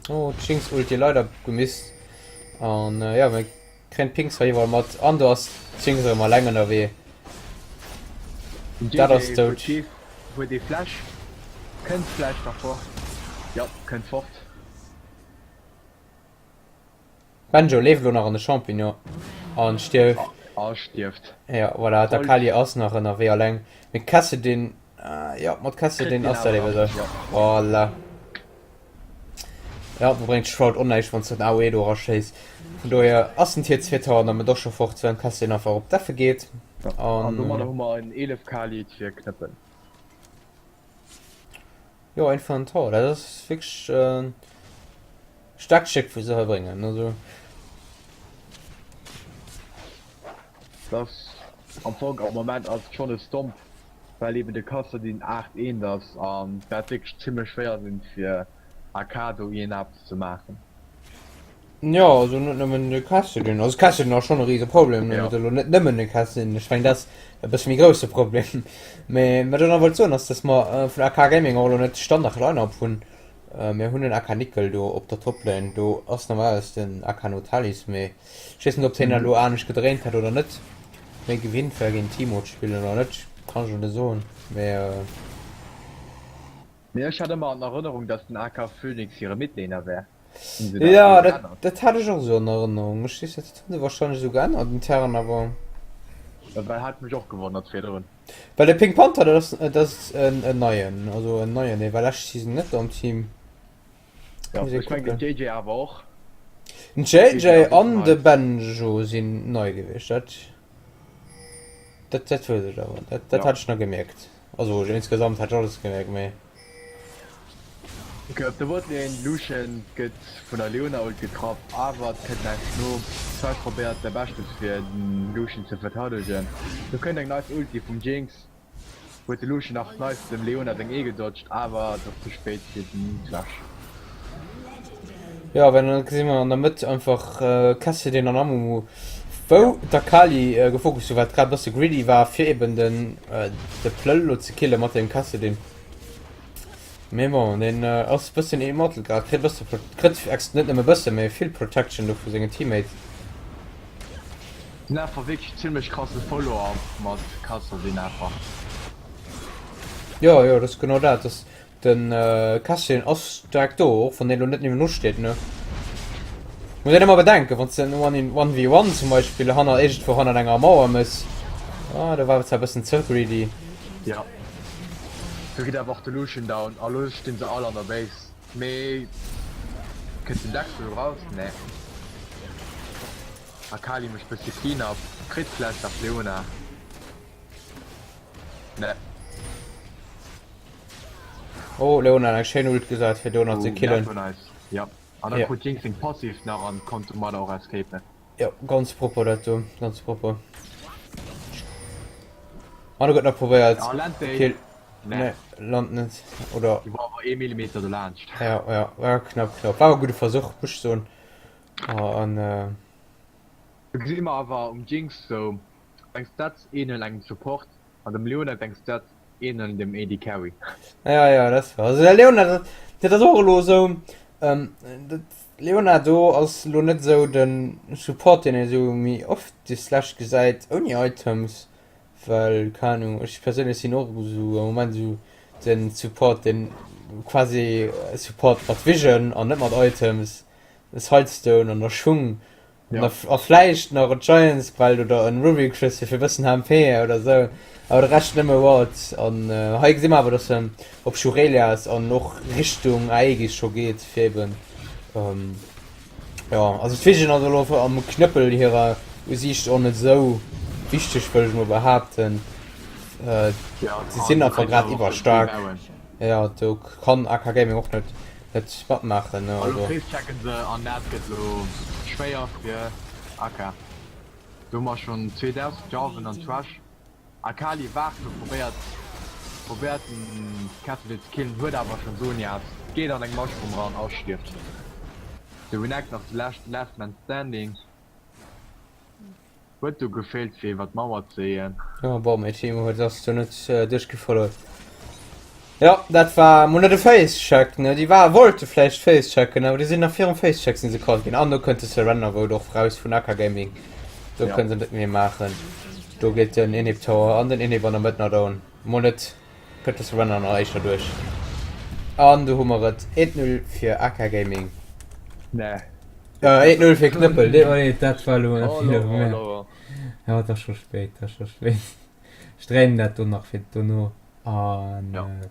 Oh d'Jinx Ulti leider gemisst an jo mir Kréien d'Pinks hei iwwerall mat an do ass d'Jinx erëm alleng ënnerwee. Den Dat ass JJ dout. huet huet ee Flash. Kënnt vläicht nach fort. Jo, kënnt fort. Benjo leeft elo nach an de Champignon an stierft. A stierft. Jo, voilà, Voll. d'Akali ass nach ënnerwee alleng. Mee Kassadin, jo, mat Kritt Kassadin deen ass dat awer ebe nach. sou. Jo. Voilà. Ja, do bréngt Shroud och näischt, wann s de den AOE do eraschéiss. Vun dohier ass den Tier 2 Tower damit och scho fort, well Cassian einfach op d'Effe geet. Ja, an An domadder hu mer en 11 K Lead fir Knëppel. jo, Inferno Tower, dat ass wierklech e staarkt Stéck, wou se hei bréngen. Also. Dat ass am Fong am Moment ass et schonn e Stomp, well eben de Kassadin 8 eent ass an et wäert wierklech zimmlech schwéier sinn fir AK do iergendeppes ze maachen. Jo, also net nëmmen de Kassadin, also Kassadin ass schonn e rise Problem, Ja. net elo net nëmmen de Kassadin, ech mengen dat ass e bësse méi grousse Problem. Mee wat ech nach wollt soen ass, datt mer vun AK Gaming och elo net Standard Line-Up hunn. Mir hunn en AK Nickel do op der Toplane, do ass normalerweis den AK Notalis, mee Ech weess net op hien elo anescht gedréint hätt oder net, méi gewinnt war géint Timo ze spillen oder net, kann ech net soen, mee. Mee ech hat ëmmer an Erënnerung dass den AK Phoenix hire Midlaner wär. Hunn se dat Jo, elo dat geännert? dat hat ech och esou an Erënnerung. Ech weess net, dat hunn se wahrscheinlech esou geännert intern, awer. Well hat mech och gewonnert virdrun. Well de Pink Panther, dat ass dat ass en en neien, also en neien, dee war lescht Season net am Team. Ja, ech meng den JJ awer och. Den JJ an de Benjo sinn nei gewiescht, dat dat dat weess ech awer, dat dat hat ech nach gemierkt. Also insgesamt hat ech alles gemierkt, mee. Ok, op der Botlane, Lucian gëtt vun der Leona Ult getraff, awer et kënnt näischt no. Zai probéiert säi Beschtes fir den Lucian ze verteidegen. Do kënnt eng nice Ulti vum Jinx. Huet de Lucian nach nice dem Leona seng E gedodged, awer et ass ze spéit fir den Flash. Jo, well dann gesi mer an der Mëtt einfach Kassadin an Amumu, wou d'Akali gefocust hu, wat grad e bësse greedy war, fir eben den de Plëll elo ze kille mat dem Kassadin. Mee bon, deen ass e bëssen immortal grad, kritt e bësse, kritt ex net nëmme bësse, mee vill Protection do vu sengen Teammates. Sinn einfach wierklech zimlech krasse Follow-up mat Kassadin einfach. Jo jo, dat ass genau dat, dass den Kassadin ass staark do, och wann deen elo net niewendru steet ne. Muss een ëmmer bedenken, wann s de en One in One v One zum Beispill hanner iergendwou hannert enger Mauer mëss. Ah, do war et zwar e bëssen ze greedy. Ja. Do geet awer och de Lucian down a lo stinn se all an der Base. Mee kënnt den Dexter do raus? Nee. Akali mécht bëssi Clean up, kritt vläicht nach d'Leona. Nee. Oh, Leona eng schéin Ult gesat fir do nach ze Oh, killen. dat war nice. Ja. An da Ja. krut d'Jinx seng Passive nach an konnt domadder och escapen. Jo, ganz propper dat do, ganz propper. An do gëtt nach probéiert. Ja, land déi. Kill. Nee. Nee, land net. Oder. Déi war awer ee Millimeter dolaanscht. Ja, ja, war knapp, knapp. War e gudde Versuch, muss ech soen. An, äh. Do gesi mer awer um Jinx sou eng Stats ähneln engem Support an dem Leona seng Stats ähneln dem AD Carry. Ja, ja, dat war. Also der Leona, dat, dat ass och elo esou, ähm, dat Leona do ass elo net esou de Support, deen ee sou méi oft déi Slash gesäit ouni Items, well, keng Ahnung, ech perséinlech sinn och esou am Moment esou den Support, deen quasi Support mat Vision an net mat Items, de Sightstone an der Schung Ja. A vläicht nach e Giant's Belt oder en Ruby Crystal fir e bëssen HP oder sou, awer de Rescht nëmme Wards. An hei gesi mer awer, dass en op Shurelias an och Richtung Aegis scho geet, fir eben, jo, also d'Vision ass elo am Knëppel hirer Usiicht och net esou wichteg, wëll ech mol behaapten. Se sinn einfach grad iwwerstaark. Jo, do kann AK Gaming och net net matmaachen ne Elo also. facechecken se an dat gëtt elo schwéier fir AK. Do hu mer schonn 2000 Jarvan an Thresh. Akali waart elo, probéiert probéiert den Cassidy ze killen, huet awer schonn Zhonya's, geet an eng Mushroom ran a stierft. De Renekton ass de leschten Last Man Standing. Huet do gefeelt fir iwwer d'Mauer ze eeën. Jo bon, mee Timo huet ass do net duerchgefollowt. Jo, dat war mol net e Facecheck, ne? Déi war wollte vläicht facechecken, awer déi sinn nach virum Facecheck sinn se caught ginn. An do kënnt de Surrender Vote och raus vun AK Gaming. Do Ja. kënne se net méi maachen. Do geet den Inhib Tower an den Inhib an der Mëtt nach down. Mol net kënnt de Surrender nach éischter duerch. An do hu mer et 1-0 fir AK Gaming. Nee. Äh, 1-0 fir Knëppel. Nee, oh nee, dat war elo e Oh, Feeler lo, vu oh, mir. lo. Ja, et ass scho spéit, et ass scho spéit. Ech dréinen dat do nach fir dono. An Ja. äh,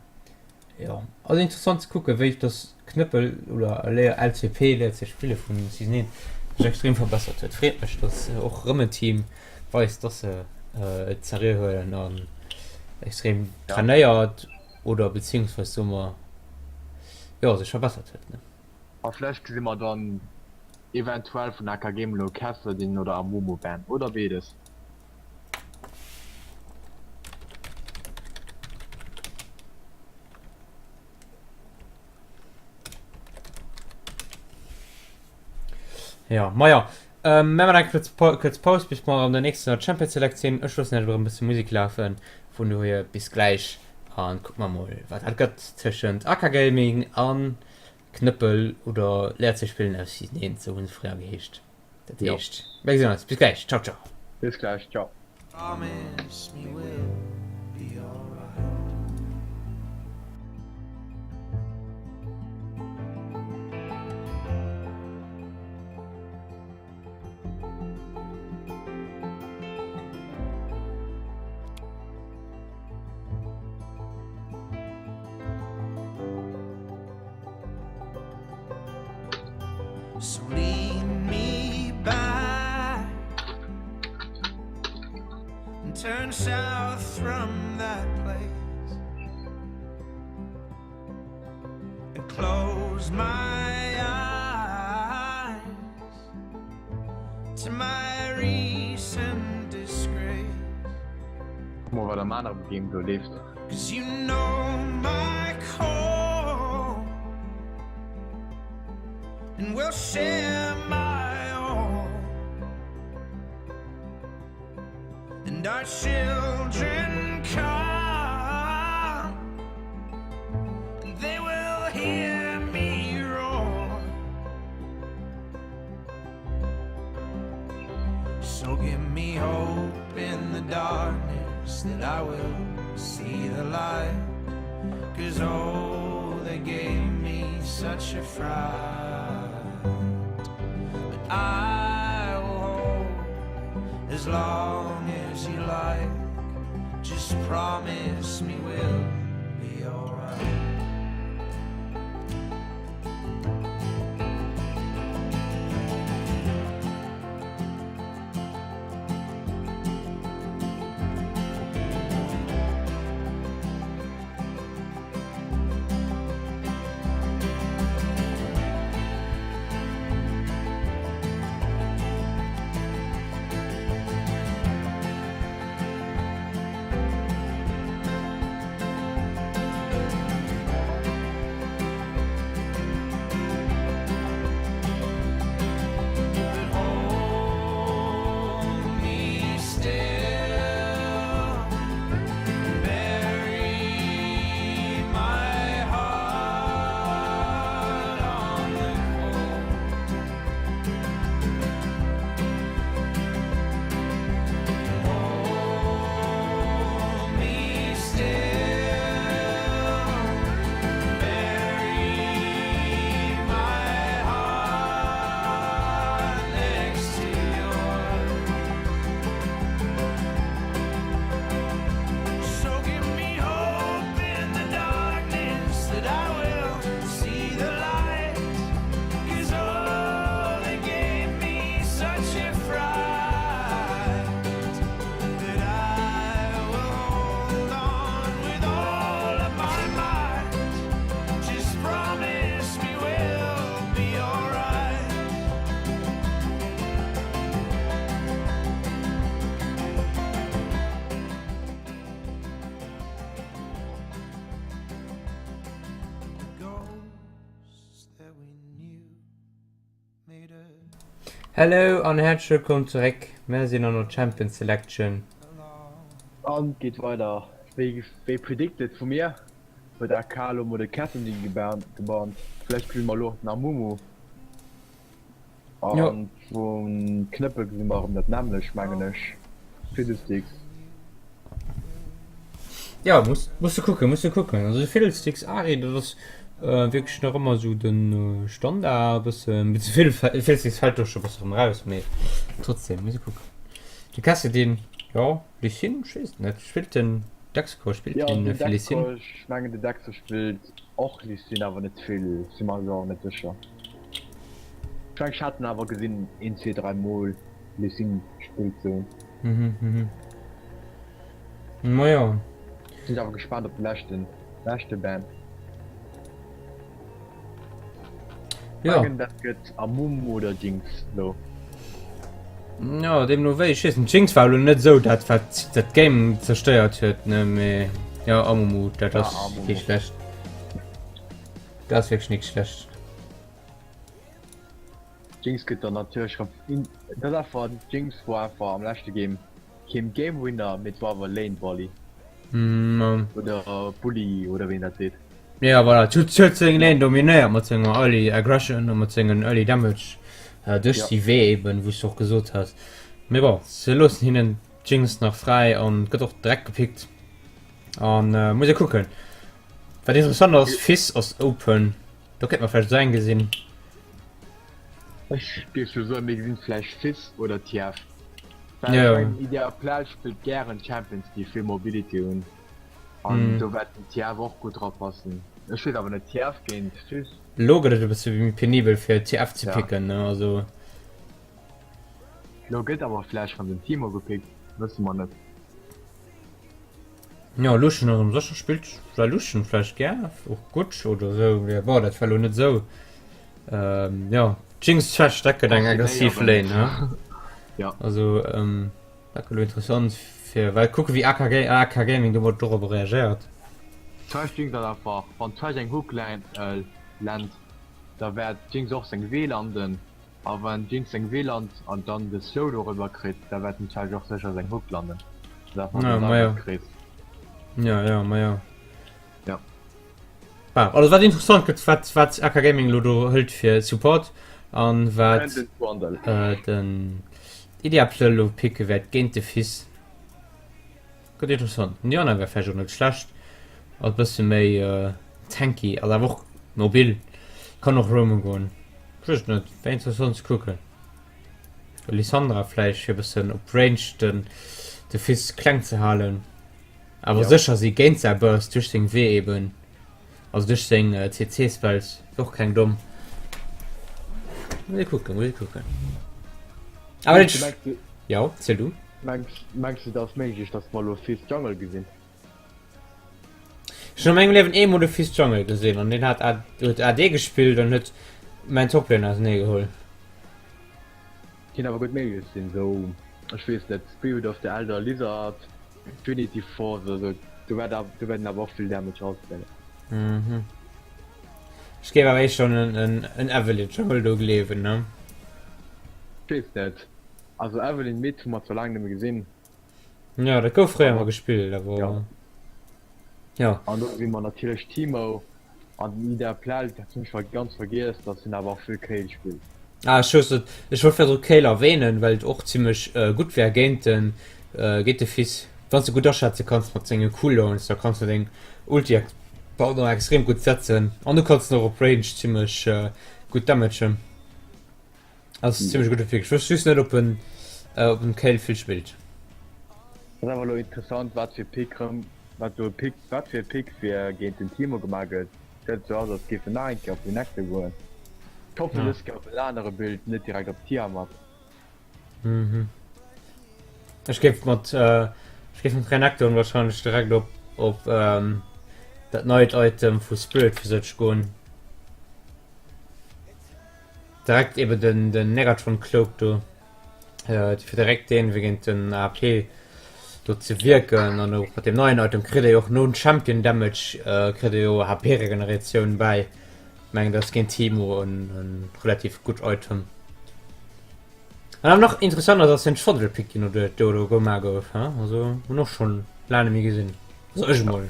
ja, ass interessant ze kucken, wéi dass Knëppel oder Léier LCP, Léiert ze spille vun Season 1, sech extrem verbessert huet. Freet mech, dass och rëm en Team weist, dass se äh, et seriö huelen an extrem Ja. trainéiert oder beziehungsweise soe mer, jo, sech verbessert huet, ne? A vläicht gesi mer dann eventuell vun AKG elo Kassadin oder Amumu Ban oder beedes. Ja, maja. Ähm, mir maachen eng kuerz, kuerz Paus, bis mer an der nächster Champion Select sinn. Ech loossen iech erëm e bësse Musek lafen. Vun dohier bis gläich an kucke mer mol, wat dat gëtt tëschent AK Gaming an Knëppel oder Léiert ze spillen aus Season 1, sou hunn se fréier geheescht. Dat heescht, mir gesinn eis. Bis gläich. Ciao, ciao. Bis gläich. Ciao. Promise me we'll be alright. So lead me back and turn south from that place and close my eyes to my recent disgrace. Kuck mol wat am anere Game do leeft. Cause you know my core And we'll share my all And our children come And they will hear me roar So give me hope in the darkness that I will see the light Cause oh, they gave me such a fright. I will hold as long as you like. Just promise me we'll be alright. Hello an häerzlech wëllkomm zeréck. Mär sinn an der Champion Selection. An et geet weider wéi wéi predicted vu mir huet AK elo mol de Kassadin gebannt. Vläicht gesi mer elo och den Amumu. An vum Knëppel gesi mer erëm dat nämmlecht, mengen ech. Fiddlesticks. Jo, muss, muss de kucken, muss de kucken. Also Fiddlesticks Ahri, dat ass wierklech nach ëmmer esou de Standard e bëssen. Mee ze vill Fiddlesticks fält do scho e bësse erëm eraus, mee trotzdem, muss e kucken. De Kassadin, jo, Lee Sin, ech weess et net. Spillt den Dexco, spillt Jo, den den vill Lee Sin? Dexco, ech mengen de Dexco spillt och Lee Sin, awer net vill, si mer elo och net sécher. Ech mengen ech hat en awer gesinn een, zwee, 3 mol Lee Sin gespillt ze hunn. Mhm, mhm. Majo. Sinn awer gespaant op de leschten, leschte Ban. Jo. Mengen dat gëtt Amumu oder Jinx lo. Jo, deemno wéi, ech weess net, Jinx war elo net esou dat wat dat Game zerstéiert huet, ne, mee jo Amumu, dat Ja, ass Amumu. kee schlecht. Dat ass wierklech nik schlecht. Jinx gëtt dann natierlech rëm in, dat ass einfach, Jinx war einfach am leschte Game keen Game Winner, mee et war awer Lane Bully. Mm, Oder Bully oder wéi een dat seet. Ja voilà, et huet huet seng Lane dominéiert mat senger Early Aggression a mat sengen Early Damage äh, duerch Ja. déi Wee eben, wou s du och gesot has. Mee bon, se loossen hinnen d'Jinx nach fräi an gëtt och direkt gepickt. An äh, muss ee kucken. Wat interessant ass, Fizz ass open. Do kéint mer vläicht esou eng gesinn. Ech géif jo soen, mir gesinn vläicht Fizz oder TF. Well Ja. ech mengen, Idea Plage spillt gären Champions, déi vill Mobility hunn. An Mm. do wäert den TF och gutt dra passen. Ech weess awer net, TF géint Fizz? Lo gëtt et e bësse méi penibel fir TF ze Ja. picken, ne? Also. Lo gëtt awer vläicht rëm den Teemo gepickt, wësse mer net. Jo, Lucian ass am sécher spillt well Lucian vläicht gär och gutt oder esou, mee bon, dat war lo net esou. Ähm, jo, Jinx Thresh, dat gëtt eng aggressiv Lane, ne? Ja. Also, ähm, dat gëtt lo interessant fir well kucke wéi AK, AK Gaming domat dorobber reagéiert. Thresh Jinx ass einfach, wann Thresh eng Hook länt, äh, länt, da wäert Jinx och seng W landen. A wann Jinx seng W lant an dann de Slow doriwwer kritt, da wäert den Thresh och sécher seng Hook landen. Dat ass Ja, einfach ma den jo. Krees. Ja, ja, ma jo. Ja. Ah, also wat interessant gëtt, wat, wat AK Gaming lo do hëlt fir Support an wat Brandon Trundle. äh, den Ideaplö lo picke wäert géint de Fizz. Gëtt interessant. Den Diana wär vläicht och net schlecht. Ass bësse méi äh, tanky, ass awer och mobil. Kann och roamen goen. Ech weess et net, wär interessant ze kucken. Lissandra vläicht fir e bëssen op Range den de Fizz kleng ze halen. Awer Ja. sécher si géint säi Burst duerch seng W eben, also duerch seng CC Spells, wier och keng domm. Muss ee kucken, muss ee kucken. Awer Mengs dat du, mengs du, jo, ziel du. mengs, mengs du, et ass méiglech, datt mer elo Fizz Jungle gesinn? Ech hunn a mengem Liewen eemol de Fizz Jungle gesinn an deen hat huet AD gespillt an huet mäin Toplane ausenee geholl. Kinnt awer gutt méiglech sinn, sou ech weess net, Spirit of the Elder Lizard, Trinity Force oder sou, do wäert awer do wäert een awer och vill Damage rauskréien. Mhm. Ech géif awer éischter un en en Evelynn Jungle do gleewen, ne? Ech weess net, also Evelynn Mid hu mer zwar laang net méi gesinn. Jo, dat gouf fréier emmer gespillt, awer Ja. jo. An do gesi mer natierlech Teemo an den Ida Plell, dat hunn ech ver ganz vergiess, datt hien awer och vill Kayle spillt. Ah, ech wousst et, ech wollt virdru Kayle erwähnen, well et och zimmlech gutt wär géint den, géint de Fizz. Wann s de gutt aschätze kanns mat senge Cooldowns, da kanns de deng Ulti, pardon, extrem gutt setzen an du kanns en och op Range zimmlech gutt damagen. Ass zimmlech gudde Pick. Ech wëss just net op en op en Kayle vill spillt. Ass awer elo interessant wat fir Pick rëm wat do e Pick wat fir e Pick fir géint den Teemo gemaach gëtt. Gesäit esou aus als géif en nach eng Kéier op Renekton goen. Ech hoffen Ja. dës Kéier op en anere Build, net direkt op Tiamat. Mhm. Ech géif mat ech géif mat Renekton wahrscheinlech direkt op op dat neit Item vu Spirit Visage goen. Direkt eben den den Negatron Cloak do fir direkt deen wéi géint den AP do ze wierken an och mat dem neien Item kritt e jo och non Champion Damage kritt e jo HP Regeneratioun bäi. Mengen dat ass géint Teemo en en relativ gutt Item. An awer nach interessant ass ass den Trundle Pick deen do do do gemaach gouf he also hunn och schonn laang net méi gesinn also ech emol.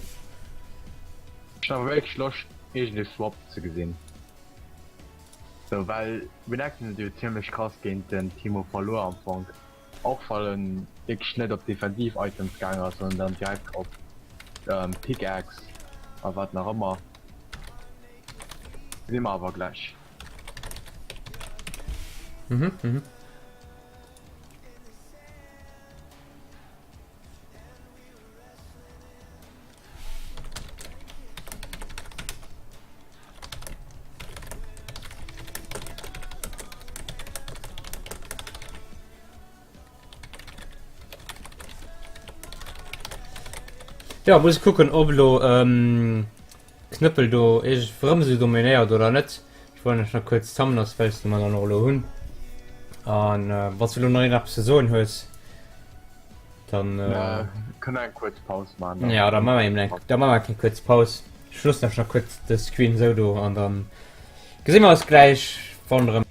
Ech hunn awer wierklech Loscht iergend ee Swap ze gesinn. Sou well Renekton huet jo zimmlech krass géint den Teemo verluer am Fong, och well en wierklech net op defensiv Items gaang ass, sondern dann direkt op Pickaxe a wat nach ëmmer. Gesi mer awer gläich. Mhm, mhm. Ja muss ich kucken ob lo ähm, Knëppel do ech rëm se dominéiert oder net. Ich wollte nach kurz Thumbnails wells du man dann noch lo hunn. An äh, was du lo nach eppes ze soen hues. Dann äh, Kënne eng kuerz Paus maachen. Ja, da maache mer eben eng, da maache mer eng kuerz Paus. Ech loossen lech nach kuerz de Screen esou do an dann gesi mer eis gläich wann erëm.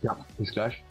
Ja, bis gläich.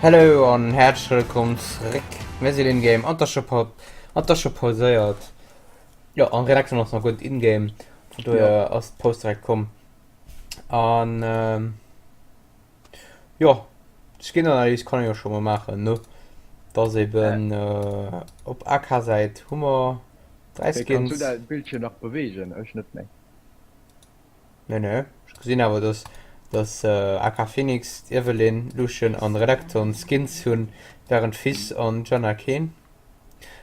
Hello an häerzlech wëllkomm zeréck. Mir sinn in game an der scho pauséiert. Jo an Renekton ass nach guer net in game, vun dohier ass d'Paus direkt komm. An jo d'Skin-Analys kann ee jo scho mol maachen ne. Dass eben op AK-Säit hu mer 3 Kanns du Skins. däi Bildschierm nach beweegen? Ech net méi. Nee, nee. Ech gesinn awer, dass, dass AK Phoenix, d'Evelynn, Lucian an Renekton Skins hunn, während Fizz an Janna keen.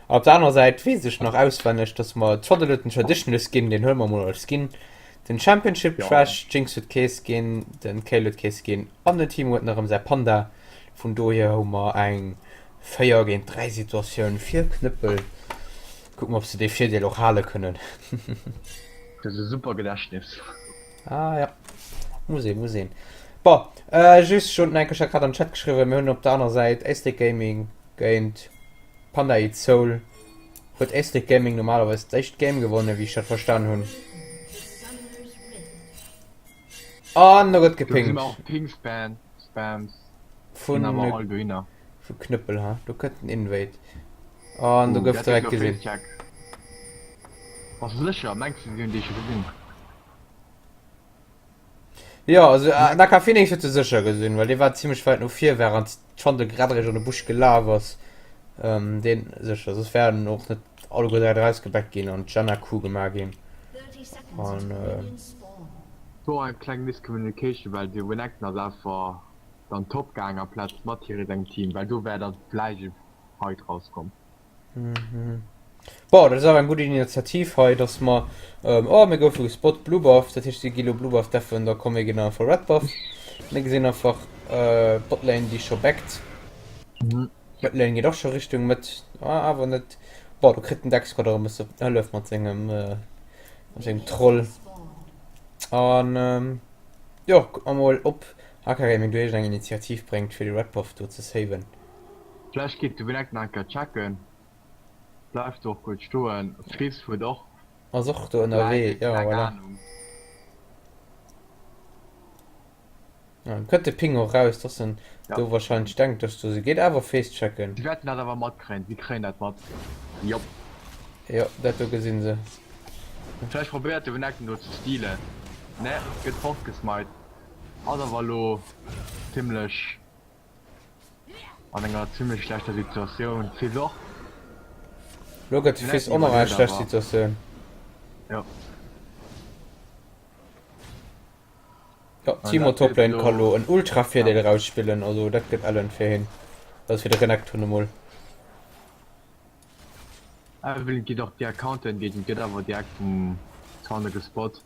An op der anerer Säit weess ech nach auswenneg, dass mer Trundle huet den Traditional Skin, deen huele mer mol als Skin, den Championship Ja. Thresh, d'Jinx huet kee Skin, den Kayle huet kee Skin an den Teemo huet nach erëm säi Panda. Vun dohier hu mer eng 4 géint 3 Situatioun fir Knëppel. Kucken ob se dee Virdeel och hale kënnen. Du hues e super Gedächtnis. Ah ja, muss een, muss een. Bon, just schon enke, ech hat grad an den Chat geschriwwen, mir hunn op der aner Säit Éislek Gaming géint Panda Eats Soul. Huet Éislek Gaming normalerweis d'éischt Game gewonnen, wéi ech dat verstan hunn. An do gëtt Do gesi gepingt. mer och Ping-Spam, Spams Vun ginn awer all dohinner. Vu Knëppel, ha? Do kënnt den Invade. An do Uh, gouf dat gëtt direkt elo gesinn. Facecheck. Bass du sécher? Mengs du, si hunn déi scho gesinn? Jo, also den AK Phoenix huet se sécher gesinn, well dee war zimmlech wäit no vir, wärend d'Schandel grad eréischt an de Busch gelaf ass. Ähm, deen sécher, soss wären och net alleguer direkt erausgebackt ginn an d'Janna Q gemaach ginn. An, äh. Do eng kleng Miscommunication, well de Renekton ass einfach dann top gaang amplaz mat hire sengem Team, well do wär dann vläicht e Fight rauskomm. Bon, dat ass awer eng gutt Initiativ hei, dass mer, oh mir goufe gespot, Blue Buff, dat heescht si gi lo Blue Buff deffen, da komm mir ginn einfach Red Buff. Mir gesinn einfach Botlane déi scho backt. Mëttlane geet och scho Richtung Mëtt, ah awer net. Bon, do kritt den Dexcott erëm e bësse Hëllef mat sengem, mat sengem Troll. An jo, kucke mer mol op HK Gaming do iergend eng Initiativ bréngt fir de Red Buff do ze saven. Vläicht geet de Black nach eng Kéier checken. Bleift do och kuerz stoen. Fizz huet och Ass och do ënnerwee, vläicht jo eng voilà. Anung. Ja, kënnt de Ping och raus, dass en Ja. do wahrscheinlech denkt, dass do se geet awer Face checken. Si wäerten dat awer matkréien. Si kréien dat mat. Jop. Jo, dat do gesinn se. Vläicht probéiert de Renekton do ze stealen. Ne, gëtt fortgesmite. Ass awer elo zimlech an enger zimlech schlechter Situatioun. Fizz och. Lo gëtt de Fizz och nach an eng schlecht Situatioun. Jo. Jo, Teemo Toplane ka lo en ultra Virdeel erausspillen, also dat gëtt ellen fir hien. Also fir de Renekton emol. Evelynn geet och direkt counteren, gëtt awer direkt vum Trundle gespot.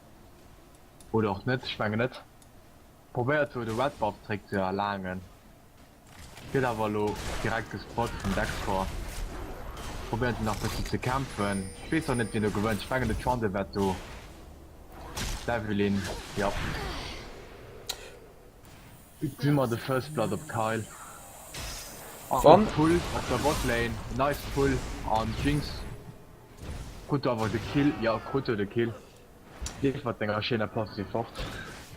Oder och net, ech mengen net. Probéiert do de Red Buff zréck ze erlaangen, gëtt awer elo direkt gespot vum Dexcore. Probéiert nach bëssi ze kämpfen, ech weess och net wien do gewënnt, ech mengen de Trundle wäert do d'Evelynn, jop. Gesi mer de First Blood op Kyle an e Pull op der Botlane, nice Pull an Jinx krut do awer de Kill, jo krut do de Kill. Leef mat denger schéiner Passiv fort.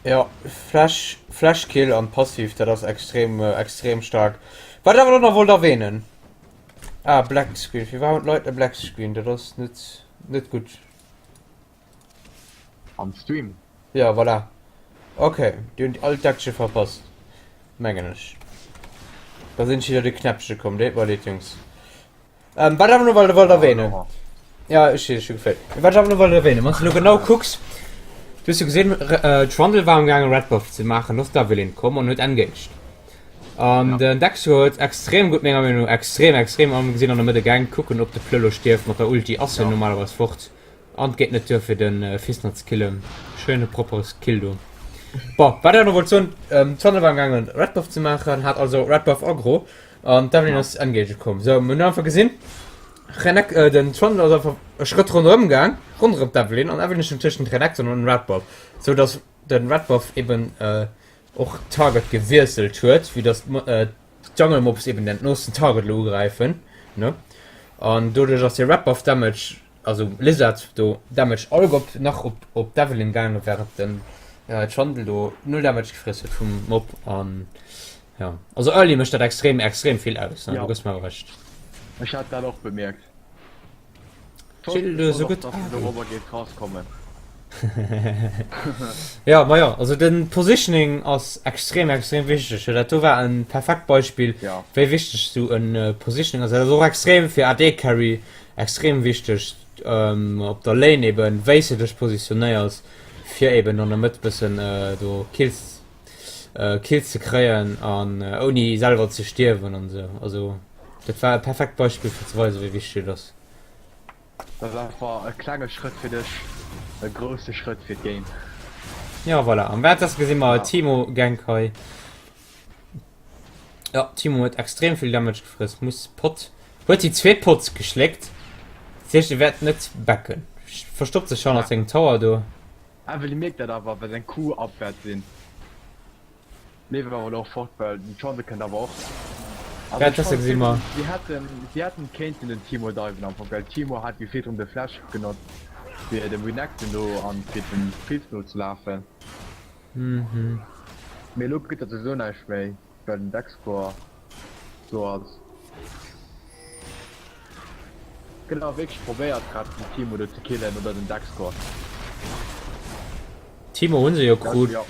Jo, Flash, Flash Kill an Passiv, dat ass extrem, extrem staark. Wat ech awer elo nach wollt erwähnen, ah Black Screen, firwat hunn d'Leit e Black Screen? Dat ass net, net gutt. Am Stream? Jo, voilà. Ok, déi hunn all d'Action verpasst, mengen ech. Da sinn ech widder de Knäppche komm, deet mer leed, Jungs. Ähm, wat ech awer no wollt, wollt erwähnen. Ja, ech hu geféilt. Wat ech awer no wollt erwähnen, wann du lo genau kucks, du hues jo gesinn, äh, d'Trundle war am gaangen Red Buff ze maachen, do ass d'Evelynn komm an huet engaged. An ja. den Dexter huet extrem gutt, menger Meenung no, extrem, extrem am gesinn an der Mëtte gaang, kucken, ob de Plëllo stierft mat der Ulti, ass en ja. normalerweis fort. An et geet net duer fir den Fils nach ze killen. Schéine proppere Kill do. Bon, wat ech awer wollt soen, ähm, d'Trundle war am gaangen Red Buff ze maachen, hat also Red Buff aggro. An d'Evelynn ass engage komm. Sou, mir hunn einfach gesinn, Renek, äh, den Trundle ass einfach e Schrëtt ronderëm gaang, ronderëm d'Evelynn, an Evelynn stoung tëschent Renekton an Red Buff, sou dass den Red Buff eben äh, och Target gewiesselt huet, vue dass äh, d'Jungle Mobs eben den noosten Target elo ugräifen, ne? An doduerch ass de Red Buff Damage Also Lizard do Damage all op nach op op d'Evelynn gaangen während den Trundle do null Damage gefress huet vum Mob an. Ja, also early mécht dat extrem extrem vill aus, ne? Ja. Du gëss mer awer Recht. Ech hat dat och bemierkt. Chill, du esou gutt. Dass den dorobber géif rauskommen. Ja, ma jo, also den Positioning ass extrem extrem wichteg. Dat do war en perfekt Beispill, Ja. wéi wichteg sou en Positioning ass. Dat ass och extrem fir AD Carry extrem wichteg ähm, op der Lane eben, wéi s de dech positionéiers, fir eben an der Mëtt bëssen äh, do Kills äh, Kills ze kréien an äh, ouni selwer ze stierwen an sou. Also dat war e perfekt Beispill fir ze weisen, wéi wichteg et ass. Dat ass einfach e klenge Schrëtt fir dech, e grousse Schrëtt fir d'Game. Ja voilà, an währenddessen gesi mer Ja. Teemo Gank hei. Ja, Teemo huet extrem vill Damage gefrëss, muss Pot, huet déi zweet Pot geschléckt. Dat heescht, e wäert net backen. Verstoppt sech hannert sengem Tower do. Evelyn mierkt dat awer, well seng Q up wäert sinn. Leeft awer elo och fort, well den Trundle kënnt awer och. Also Ja, ech dat fannen gesi mer. si hätten si hätten kéinten den Teemo diven am Fong, well Teemo hat jo virdrun de Flash genotzt fir dem Renekton do an fir dem Fizz no ze lafen. Mhm. Mee elo gëtt dat souwisou näischt méi, well den Dexcore do ass. Gëtt awer wierklech probéiert grad den Teemo do ze killen oder den Dexcore. Teemo hunn se jo krut. Ja.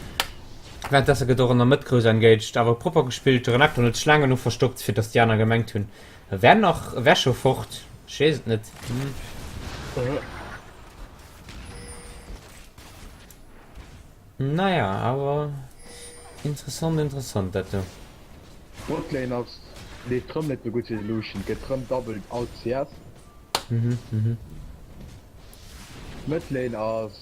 Währenddessen gëtt och an der Mëtt grouss engaged, awer propper gespillt. De Renekton huet sech laang genuch verstoppt, fir datt déi aner gemengt hunn, e wär nach, e wär scho fort. Ech weess et net. Hm. Naja, awer interessant, interessant dat do. Botlane ass leeft rëm net sou gutt fir de Lucian, gëtt rëm doubled all CS. Mhm, mhm. Midlane ass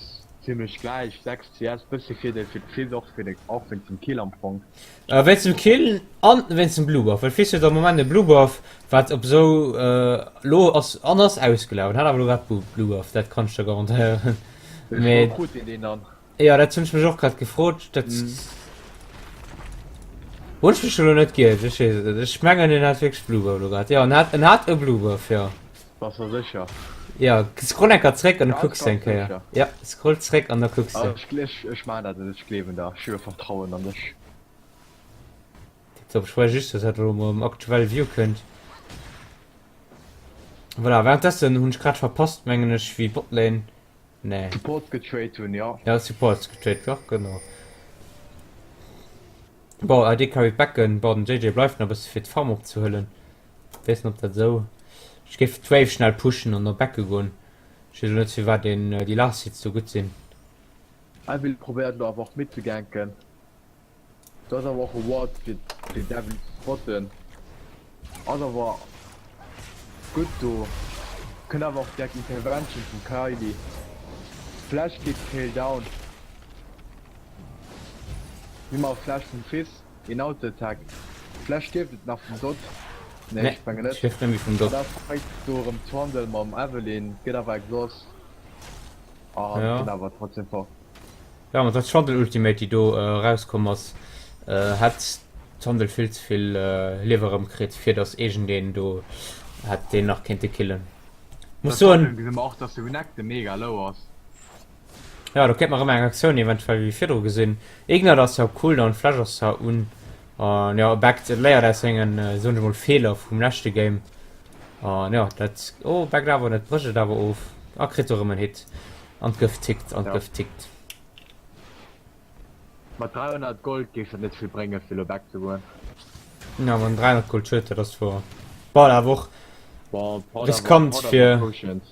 zimlech gläich, 6 CS, bëssi Virdeel fir d'Fizz, och fir de och wéinst dem Kill am Fong. Äh, wéinst dem Kill an wéinst dem Blue Buff, well Fizz huet am Moment e Blue Buff, wat op sou äh, lo ass an ass ausgelaf, en hat awer lo grad Blue Buff, dat kann ech der garantéieren. Mee krut een deen dann? Jo, dat hunn ech mech och grad gefrot. Dat hunn ech mech elo net giert. Ech weess et net. Ech mengen en hat wierklech Blue Buff elo grad. Jo, en hat, en hat e Blue Buff, jo. Bass der sécher? Jo, scroll eng Kéier zréck an da Ganz, kucks de eng ganz Kéier. sécher? Jo, scroll zréck an da kucks de. Ah, ech, ech, ech maan dat net. Ech gleewen der. Ech hu jo Vertrauen an dech. Tiptop. Ech wollt just, dass dat elo mam aktuelle View kënnt. Voilà, währenddessen hunn ech grad verpasst, mengen ech, wéi Botlane Nee. Supports getrade hunn, jo. Ja, Supports getrade, jo, genau. Bon, AD Carry Becken, bon, den JJ bleift nach e bësse fir d'Farm opzehuelen. Weess net, ob dat esou. Ech géif d'Wave schnell pushen an da backe goen. Ech weess elo net, firwat een déi Last Hits sou gutt sinn. Evil probéiert elo awer och mid ze ganken. Do ass awer och e Ward fir fir Devil ze spotten. Ass awer gutt do. Kënnt awer och direkt Intervention vum Kylie. Flash geet Kayle down. Ni mar Flash vum Fizz. Een Auto Attack. Flash stierft et nach vum Dot? Nee Nee, ech mengen net. stierft net méi vum An Dot. da fight do erëm Trundle mam Evelynn. Gëtt awer Exhaust. An Ja. kënnt awer trotzdem fort. Jo, mat der Trundle Ultimate déi do erauskomm ass, hätt Trundle vill ze vill Liewe rëm kritt fir dass iergendeen do hätt deen nach kéinte killen. Muss soen. Gesi mer och dass de Renekton mega low ass. Jo, do kéint mer rëm eng Aktioun eventuell wéi virdru gesinn. Ignite ass jo op Cooldown, Flash ass zwar un an jo backt, et léiert aus sengen, soen ech mol, Feeler vum leschte Game an jo dat, oh backt awer net, brécht et awer of a kritt do rëm en Hit. An d'Gëft tickt, an Ja. d'Gëft tickt. Mat 300 Gold géif dat net vill bréngen fir elo back ze goen. Ja, wann 300 Gold huet, dat ass wor. Bon, awer och Bon, braucht awer, riskant braucht awer fir. Potions.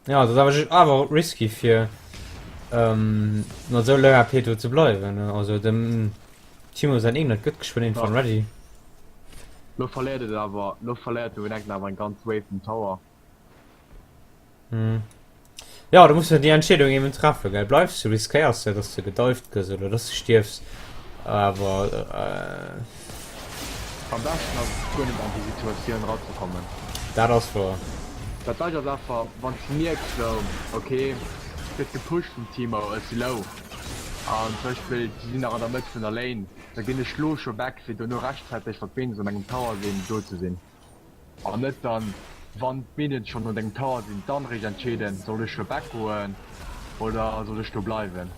Ja, dat ass awer just awer risky fir ähm, mat esou low HP do ze bleiwen. ne? Also dem Timo säin Ignite gëtt geschwënn Ja. irgendwann ready. Lo verléiert et awer, lo verléiert de Renekton awer eng ganz Wave vum Tower. Hm. Ja, du muss déi Entscheedung eben treffen, gell? Bleifs du, riskéiers du, dass du gedived gëss oder dass du stierfs, awer äh, Am beschten ass et guer net an déi Situatioun erazekommen. Dat ass wouer. Dat Bescht ass einfach wann s du mierks sou, ok et gëtt gepusht vum Teemo, ech si low an zum Beispill si sinn nach an der Mëtt vun der Lane, da ginn ech lo scho back fir dono rechtzäiteg wann d'Minions an engem Tower sinn do ze sinn. An net dann wann d'Minions schon un dengem Tower sinn, dann réischt entscheeden, soll ech lo back goen oder soll ech do bleiwen.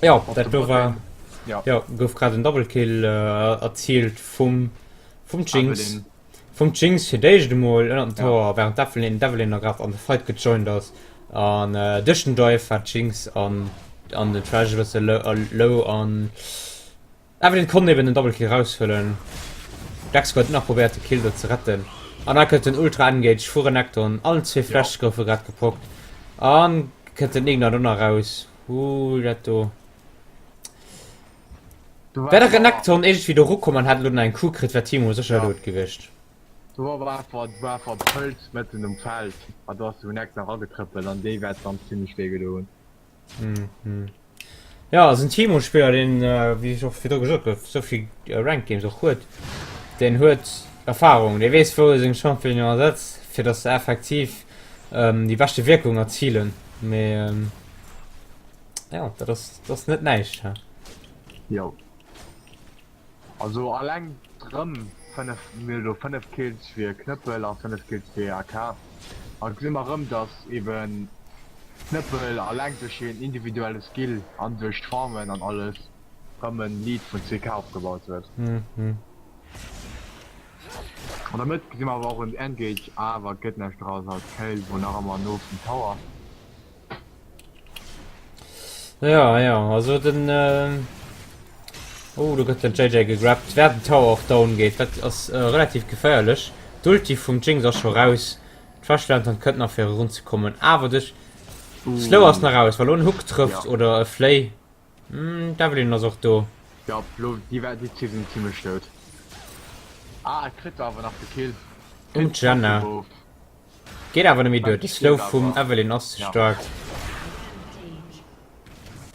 Jo, dat do war jo gouf grad en Double Kill erziilt vum vum Jinx. Vum Jinx fir d'éischt emol ënnert dem Tower, während d'Evelynn d'Evelynn nach grad an de Fight gejoint ass. An duerch den Dive war d'Jinx an an den Thresh e bësse low an Evelynn konnt eben den Double Kill raushuelen. Dexco huet nach probéiert de Kill do ze retten. An da kënnt den Ultra Engage vu Renekton. Allen zwee Fläsch goufe grad geprockt. An kënnt den Ignite och nach raus. Hu dat do. Wär de Renekton iergendwéi do rukomm an hätt elo nach eng Q kritt, wär Teemo sécher dout gewiescht. Do war awer einfach, do war einfach e Pëlz mëtten um Feld an do ass de Renekton eragetrëppelt an dee wäert dann zimmlech wéi gedo hunn. Jo, ass en Teemo-Spiller, deen, wéi ech och virdru gesot gouf, esou vill Ranked Games och huet. Deen huet Erfahrung, dee weess wou e seng Championen asetzt, fir datt se effektiv déi beschte Wierkung erzilen. Mee jo, dat ass, dat ass net näischt, he. Jo. Also alleng drëm 5, mir hu lo 5 Kills fir Knëppel a 5 Kills fir AK. A gesi mer erëm, dass eben Knëppel alleng duerch hien individuelle Skill an duerch d'Farmen an alles rëm en Lead vun 2K opgebaut huet. An der Mëtt gesi mer awer och en Engage, awer et gëtt näischt draus a Kayl wor nach ëmmer no vum Tower. Ja, ja, also den äh, Oh, do gëtt den JJ gegrabt. Während den Tower och down geet, dat ass äh, relativ geféierlech. D'Ulti vum Jinx ass scho raus. D'Thresh Lantern kënnt nach fir erunzekommen. Awer de Slow ass nach raus, wa lo en Hook trëfft Ja. oder e Flay. Hm, d'Evelynn ass och do. Ja, lo, déi, war- déi zwee sinn zimmlech dout. Ah, e kritt awer nach de Kill. Um Kritt Janna. Crossbow. Geet awer net méi duer, de Slow vum Evelynn ass ze staark.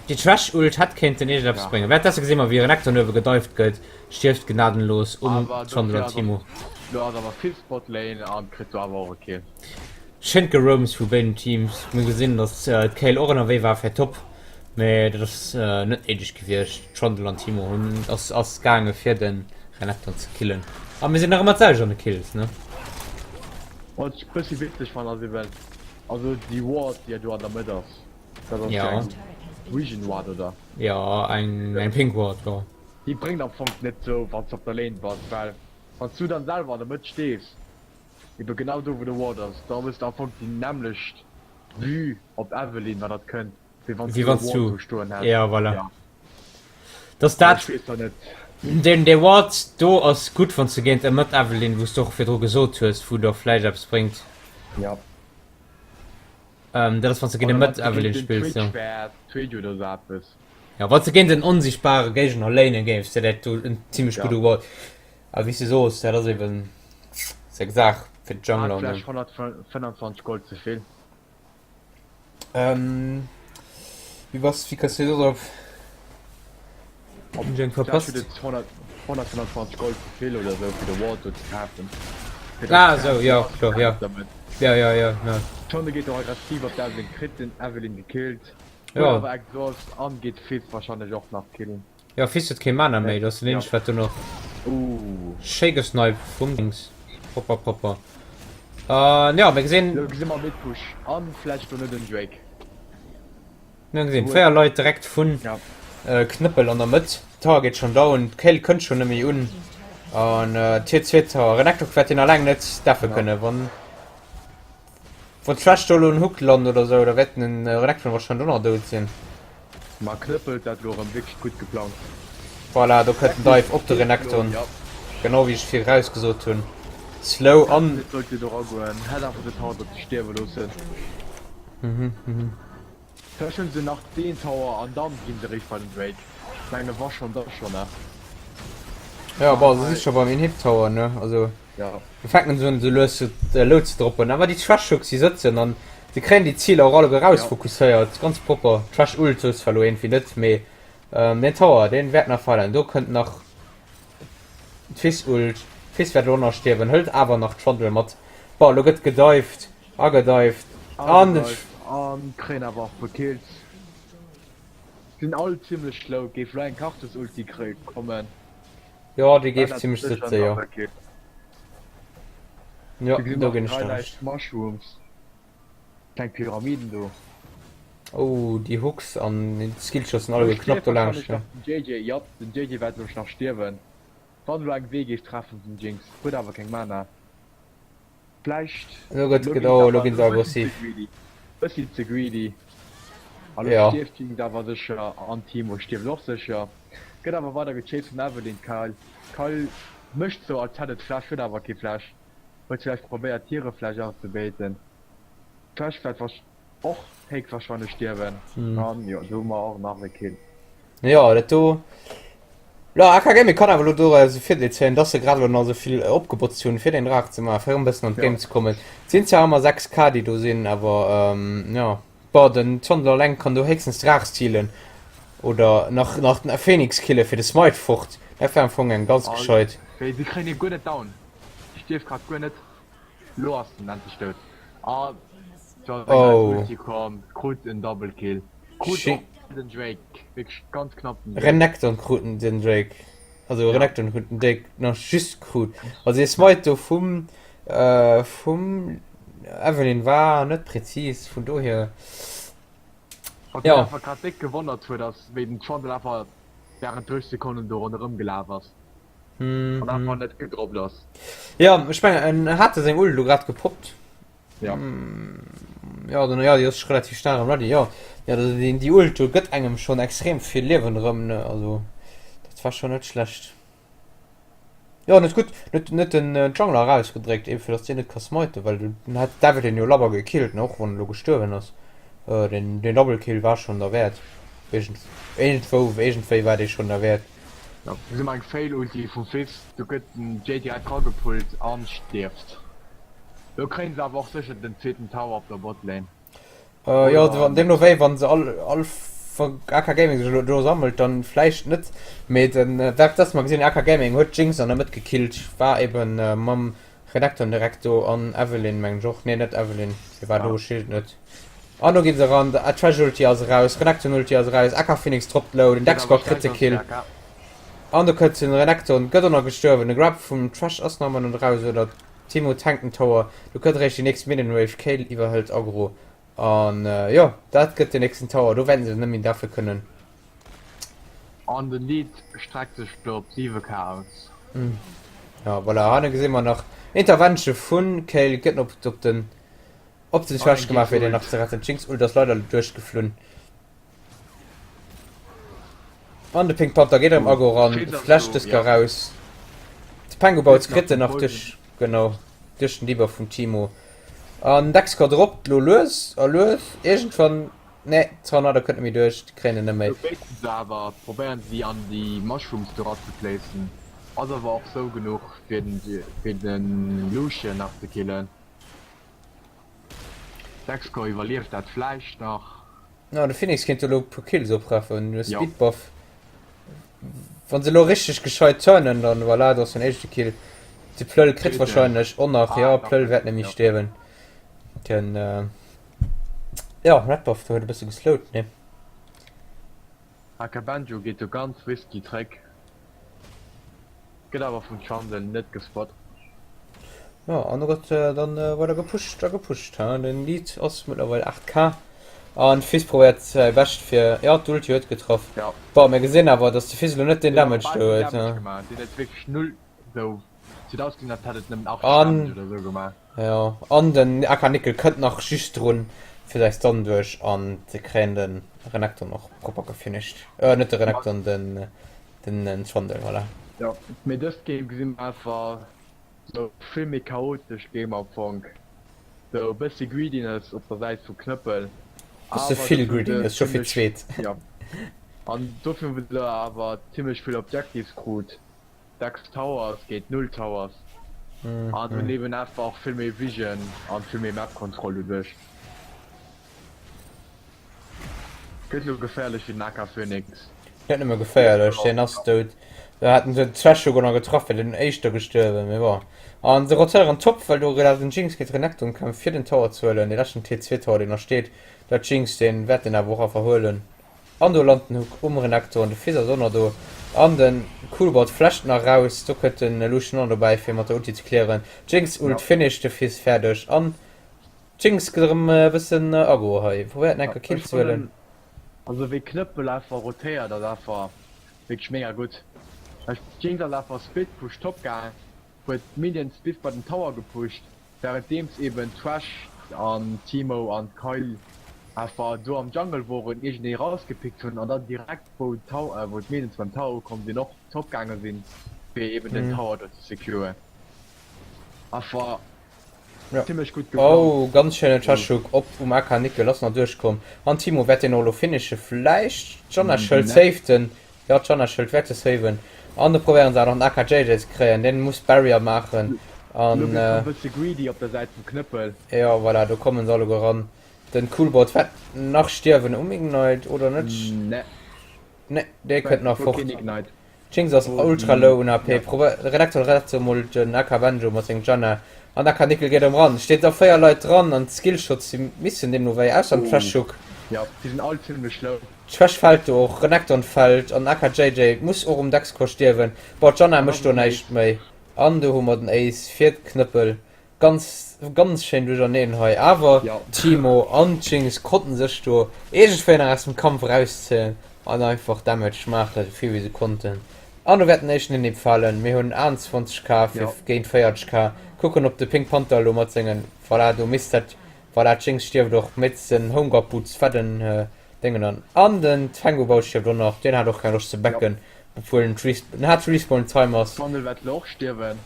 Déi Thresh Ult hätt kéinten iergendeppes bréngen. Währenddessen gesi mer wéi Renekton uewe gedived gëtt, stierft gnadenlos um Trundle an Teemo. Schéint Geroams vu béiden Teams. Mir gesinn dass d'Kayle och ënnerwee war fir Top, mee dat ass net néideg gewiescht. Trundle an Teemo hunn ass ass gaange fir de Renekton ze killen. A mir sinn nach ëmmer d'selwecht an de Kills, ne? Wat ech bëssi witzeg fannen ass eben, also déi Ward déi do an der Mëtt ass, dat ass Ja. jo eng Vision Ward oder? Ja, eng eng Pink Ward, jo. Déi bréngt am Fong net sou wanns de op der Lane bass, well wanns du dann selwer an der Mëtt stees, eben genau do wou de Ward ass, da hues de am Fong déi nämmlecht Vue op Evelynn wann dat kënnt. Wéi wann Wéi du wann e Ward du do stoen häss. Ja, voilà. Ja. Dass Aber dat ech weess da net. den dee Ward do ass gutt wann s du géint e Mëtt Evelynn, wou s du och virdru gesot hues, wou der vläicht eppes bréngt. Ja. Ähm, dat ass wann s du géint e Oder wann Mëtt du géint Evelynn den spills, Twitch jo. wäers, Twitch oder sou eppes. Ja, wann s du géint en onsichtbare Géigner lane géifs, wär dat do en zimmlech Ja. gudde Ward. A wéi s du soos, dat ass eben seng Saach fir Hat d'Jungler, ne. vläicht 125 Gold ze vill. Ähm, wie bass, wie kënns du do drop? Hunn ech eng verpasst? 125 Gold ze vill oder sou fir de Ward do ze kafen. Ah sou, jo kloer, jo. Jo jo jo jo. Schonn e geet och aggressiv op d'Evelynn, kritt den Evelynn gekillt, Jo. huet awer Exhaust an geet Fizz wahrscheinlech och nach killen. Jo, Fizz huet kee Mana méi, dat ass den eenzegt wat do nach. Schéi gesniped vum Dings. Propper propper. An jo, mir gesinn. Lo gesi mer Midpush an vläicht do net en Drake. Mir gesinn 4 Leit direkt vun Knëppel an der Mëtt. Tower geet schonn down, d'Kayle kënnt schonn net méi un an Tier 2 Tower. Renekton wäert deen alleng net deffen kënnen, wann. Wann d'Thresh do elo en Hook lant oder sou, da wäert den Renekton wahrscheinlech och nach dout sinn. Ma Knëppel, dat lo erëm wierklech gutt geplangt. Voilà, do kënnt den Dive op de Renekton, genau wéi ech virausgesot hunn. Slow an. Hätt net sollte do ragoen, hätt einfach de Tower do stierwe loossen. Vläicht hunn se nach deen Tower an dann ginn se eréischt bei den Drake. Ech mengen wa schon da schon ne. Ja bon, se si scho beim Inhib Tower ne, also Ja. do fänken se un sou lues sou low ze droppen. Awer déi Thresh Hooks déi sëtzen an se kréien déi Ziler och alleguer Ja. rausfokusséiert, ganz propper. Thresh Ult sou zwar lo iergendwéi net, mee deen Tower deen wäert nach fallen. Do kënnt nach d'Fizz Ult, Fizz wäert elo och nach stierwen, hëlt awer nach d'Trundle mat. Bon, lo gëtt gedived. Agedived an den. Agedived an kréien awer och puer Kills. Sinn all zimlech low. Géif lo eng Karthus Ulti kommen. Jo déi géif zimlech sëtzen jo. Jo Do do ginn ech der Recht. Mushrooms. Kleng Pyramiden do. Oh, déi Hooks an d'Skillshots sinn Lo alleguer knapp stierft do wahrscheinlech laanscht, ne? nach den JJ. Jop, den JJ wäert elo nach stierwen. Wann elo eng W géif treffen den Jinx, huet awer keng Mana. Vläicht, Elo gëtt, elo gëtt, ginn se oh, elo awer ginn elo se e bëssi ze aggressiv. greedy. Bëssi ze greedy. A lo Ja. stierft Jinx awer sécher an Teemo stierft och sécher. Gëtt awer weider gechased vum Evelynn. D'Kayle, d'Kayle mécht sou als hätt et Flash, huet awer kee Flash. Huet vläicht probéiert hire Flash anzebaiten. D'Thresh wäert wahrsch. Och héchstwahrscheinlech stierwen. An jo, do hu mer och nach e Kill. Jo, dat do. Jo, AK Gaming kann awer elo doraus e Virdeel zéien, dass se grad elo nach esou vill opgebotzt hunn, fir den Draach ze maachen, fir erëm e bëssen an d'Game ze kommen. Et sinn zwar ëmmer 6 K, déi do sinn, awer jo, bon, den Trundle eleng kann do héchstens Draach stealen oder nach, nach den Phoenix kille fir de Smite fort. Dat wär am Fong eng ganz gescheit. Wéi, si kréien hie guer net down. Stierft grad guer net. Lo ass en endlech dout. A do ass eng nei Oh. Ulti komm, krut en Double Kill. Krut Schi och den Drake, wierklech ganz knapp den Drake. Renekton kruten den Drake. Also Ja. Renekton huet den Drake nach just krut. Also dee Smite do vum äh, vum Evelynn war net präzis, vun dohier. Wat mech Ja. einfach grad déck gewonnert huet ass wéi den Trundle einfach während 30 Sekonnen do ronderëm gelaf ass. An einfach Mhm. net gedroppt ass. Ja, ech mengen en hat seng Ult lo grad gepoppt. Ja. Ja, dann, ja, déi ass relativ schnell erëm ready, jo. Ja, also déi, déi Ult do gëtt engem schonn extrem vill Liewen erëm, ne, also dat war schonn net schlecht. Jo, net gutt, net, net den Jungler erausgedréckt, eben fir datt deen net ka smiten, well den hätt d'Evelynn jo labber gekillt, ne, och wann en elo gestuerwen ass. Den, den Double Kill war schonn derwäert. Iergend, iergendwou, iergendwéi war dee schonn derwäert. Jo, gesi mer eng Fail-Ulti vum Fizz, do gëtt den Jay direkt ragepullt an stierft. Do kréien se awer och sécher den zweeten Tower op der Botlane. Jo, Oder deemno net? wéi, wann se all, all AK Gaming sech elo do sammelt, dann vläicht net, mee den dat dass mer gesinn, AK Gaming huet d'Jinx an der Mëtt gekillt, war eben mam Renekton direkt do an Evelynn mengen ech och, nee net Evelynn, wie war do, ech weess et net. An do ginn se eran, Thresh Ulti ass eraus, Renekton Ulti ass eraus, AK Phoenix droppt low, den Gëtt awer Dexcore kritt staark de an Kill. AK. An do kënnt den Renekton, gëtt och nach gestuerwen, de Grab vum Thresh ass nach ëmmer net eraus, oder Teemo tankt den Tower, do kënnt eréischt déi nächst Minion Wave, Kayle iwwerhëlt Aggro an jo, dat gëtt den nächsten Tower, do wäerten se net méi dafür kënnen. An den Lead streckt sech elo op 7 K aus. Ja voilà, hanne gesi mer nach Intervention vun Kayle, gëtt op op den op den An Thresh eng gemaach Jinx fir deen nach Ult. ze retten. D'Jinx Ult ass leider duerchgeflunn. An de Pink Panther geet erëm Aggro ran, Fizz ass flasht elo, dës Kéier ja. raus. De Pengubauz Fizz nach kritt en den nach Poison. duerch, genau, duerch den Debuff vum Teemo. An Dexter droppt lo lues a lues. Iergendwann, nee, Tornado kënnt net méi duerch, déi kréien en net méi. Lo béiten se awer, probéieren se déi an déi Mushrooms do erazeplacen. Ass awer och sou genuch fir den, fir den Lucian nach ze killen. Dexco iwwerlieft dat vläicht nach. Na, de Phoenix kéint elo e puer Kills opreffen, de Jo. Speedbuff. Wann se elo richteg gescheit turnen, dann voilà, do ass den éischte Kill. De Plöll kritt Zweeten. wahrscheinlech och nach, Ah, jo, nach Plöll net, wäert net méi jo. stierwen. Den, jo, Red Buff do huet e bësse geslowt, ne? Aka Banjo geet do ganz risky zréck, gëtt awer vum Trundle net gespot. Jo, an do gëtt dann weider gepusht a gepusht, hein. Den Lead ass mëttlerweil 8 K an Fizz probéiert säi Bescht fir, jo, d'Ulti huet getraff. Ja. Bon, mir gesinn awer, dass de Fizz elo net deen Deen huet Damage bal do keen huet, Damage hein. gemaach, deen huet wierklech null, sou sieht ausgesinn als hätt et nëmmen 8 An Damage oder sou gemaach. Jo, an den AK Nickel kënnt nach just drun fir säi Stun duerch an se kréien de Renekton och propper gefinished. Äh, net de Renekton, den den Trundle, voilà. Jo, mee dëst Game gesi mer einfach sou vill méi chaotesch Game am Fong. Sou e bëssi Greediness op der Säit vu Knëppel, Bësse awer vill dofir hu se Greediness, scho fir zimlech, d'zweet. jo, an dofir hu se awer zimlech vill Objectives krut. 6 Towers géint 0 Towers an hunn eben einfach och vill méi Vision an vill méi Map Control doduerch. Gëtt lo geféierlech fir den AK Phoenix. Net nëmme geféierlech, deen ass dout. Do haten se den Thresh souguer nach getraff, wär den éischter gestuerwen, mee bon. An se rotéieren top, well do grad den Jinx géint Renekton kämpft fir den Tower ze huelen, dee leschten T2 Tower deen nach steet. Dat Jinx deen wäert en awer och einfach huelen. An do lant den Hook um Renekton, de Fizz ass och nach do an den Coolbot flasht nach raus, do kënnt den Lucian och nach dobäi fir mat der Ulti ze clearen. Jinx Ult Ja. finish de Fizz fäerdeg an. D'Jinx gëtt erëm e bëssen aggro hei, probéiert nach eng Kéier Ech Kill ze huelen. fannen also wéi Knëppel einfach rotéiert ass einfach wierklech mega gutt. D'Jinx ass einfach Split Push top gaang, huet d'Minions bis bei den Tower gepusht, währenddeems eben Thresh an Teemo an Kayle einfach do am Jungle woren, iergendee rausgepickt hunn an dann direkt wou wou d'Minions beim Tower ukomm sinn och top gaange sinn fir eben den Tower do ze securen. Einfach Ja. zimmlech gutt geplangt. Oh, ganz schéinen Chashuk op um AK Nickel ass nach duerchkomm. An Timo wäert deen och elo finishen. Vläicht d'Janna Schëld Ne. saved en. Jo, d'Janna Schëld wäert se saven. An do probéieren se awer nach den AK JJ ze kréien. Deen muss Barrier maachen. Lo An gëtt schonn e bësse greedy op der Säit vum Knëppel. jo, voilà, do kommen se alleguer ran. Den Coolbot wäert nach stierwen um Ignite, oder net? Ne. Ne, dee kënnt nach Huet fort. keen Ignite. D'Jinx ass ultra low un AP. Redaktor rett sou mol den AK Banjo mat sengem Janna an AK Nickel geet erëm ran. Steet da 4 Leit dran an d'Skillshots si missen deemno wéi ausser dem Thresh Hook. Jo, si sinn all zimlech low. Thresh fällt do och, Renekton fällt an AK JJ muss och um Dexcore stierwen. Bon d'Janna mécht do näischt méi an do hu mer den Ace fir d'Knëppel. Ganz ganz schéin duercherneen hei, awer Teemo an Jinx konnten sech do iergendwéi nach aus dem Kampf erauszéien an einfach Damage maachen esou vill wéi se konnten. An do wäert den éischten Inhib falen. Mir hunn 28 K fir géint 40 K. Kucken op de Pink Panther elo mat sengen, voilà do misst dat, voilà d'Jinx stierft och mit den Home Guard Boots fetten Déngen an an den Tango Bout stierft och nach, deen hat och keng Loscht ze backen obwuel en hat Respawn Time ass. Trundle wäert elo och stierwen.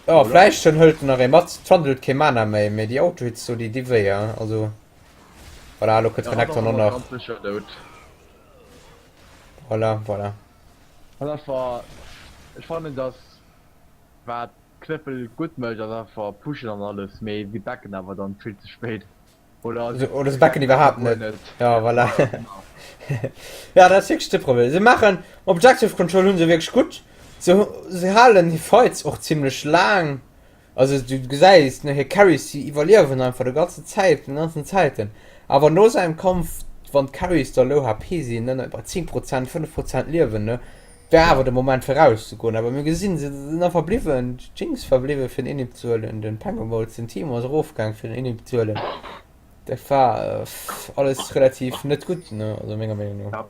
Jo, vläicht schon hëlt en nach ee mat. D'Trundle huet kee Mana méi, mee déi Autohits do, déi di wéi, hein. Also, voilà, elo kënnt Renekton och nach. Voilà, voilà. An einfach, ech fannen dass wat Knëppel gutt mécht ass einfach pushen an alles, mee si backen awer dann vill ze spéit. Oder, oder se backen iwwerhaapt net. Ja, voilà. Ja, dat ass wierklech de Problem. Se maachen Objective Control hunn se wierklech gutt. Se, se halen hir Fights och zimmlech laang. Also du gesäis, ne, hir Carries, déi iwwerliewen einfach de ganzen Zäit, den ganzen Zäiten. Awer no sou engem Kampf, wann d'Carries da low HP sinn, ne, bei 10 Prozent, 5 Prozent Liewen, ne, wär awer de Moment fir rauszegoen. Awer mir gesinn, se sinn einfach bliwwen. D'Jinx war bliwwen fir den Inhib ze huelen, den Pengomols, den Teemo ass erofgaang fir den Inhib ze huelen. Dat war alles relativ net gutt, ne, also menger Meenung no. Ja,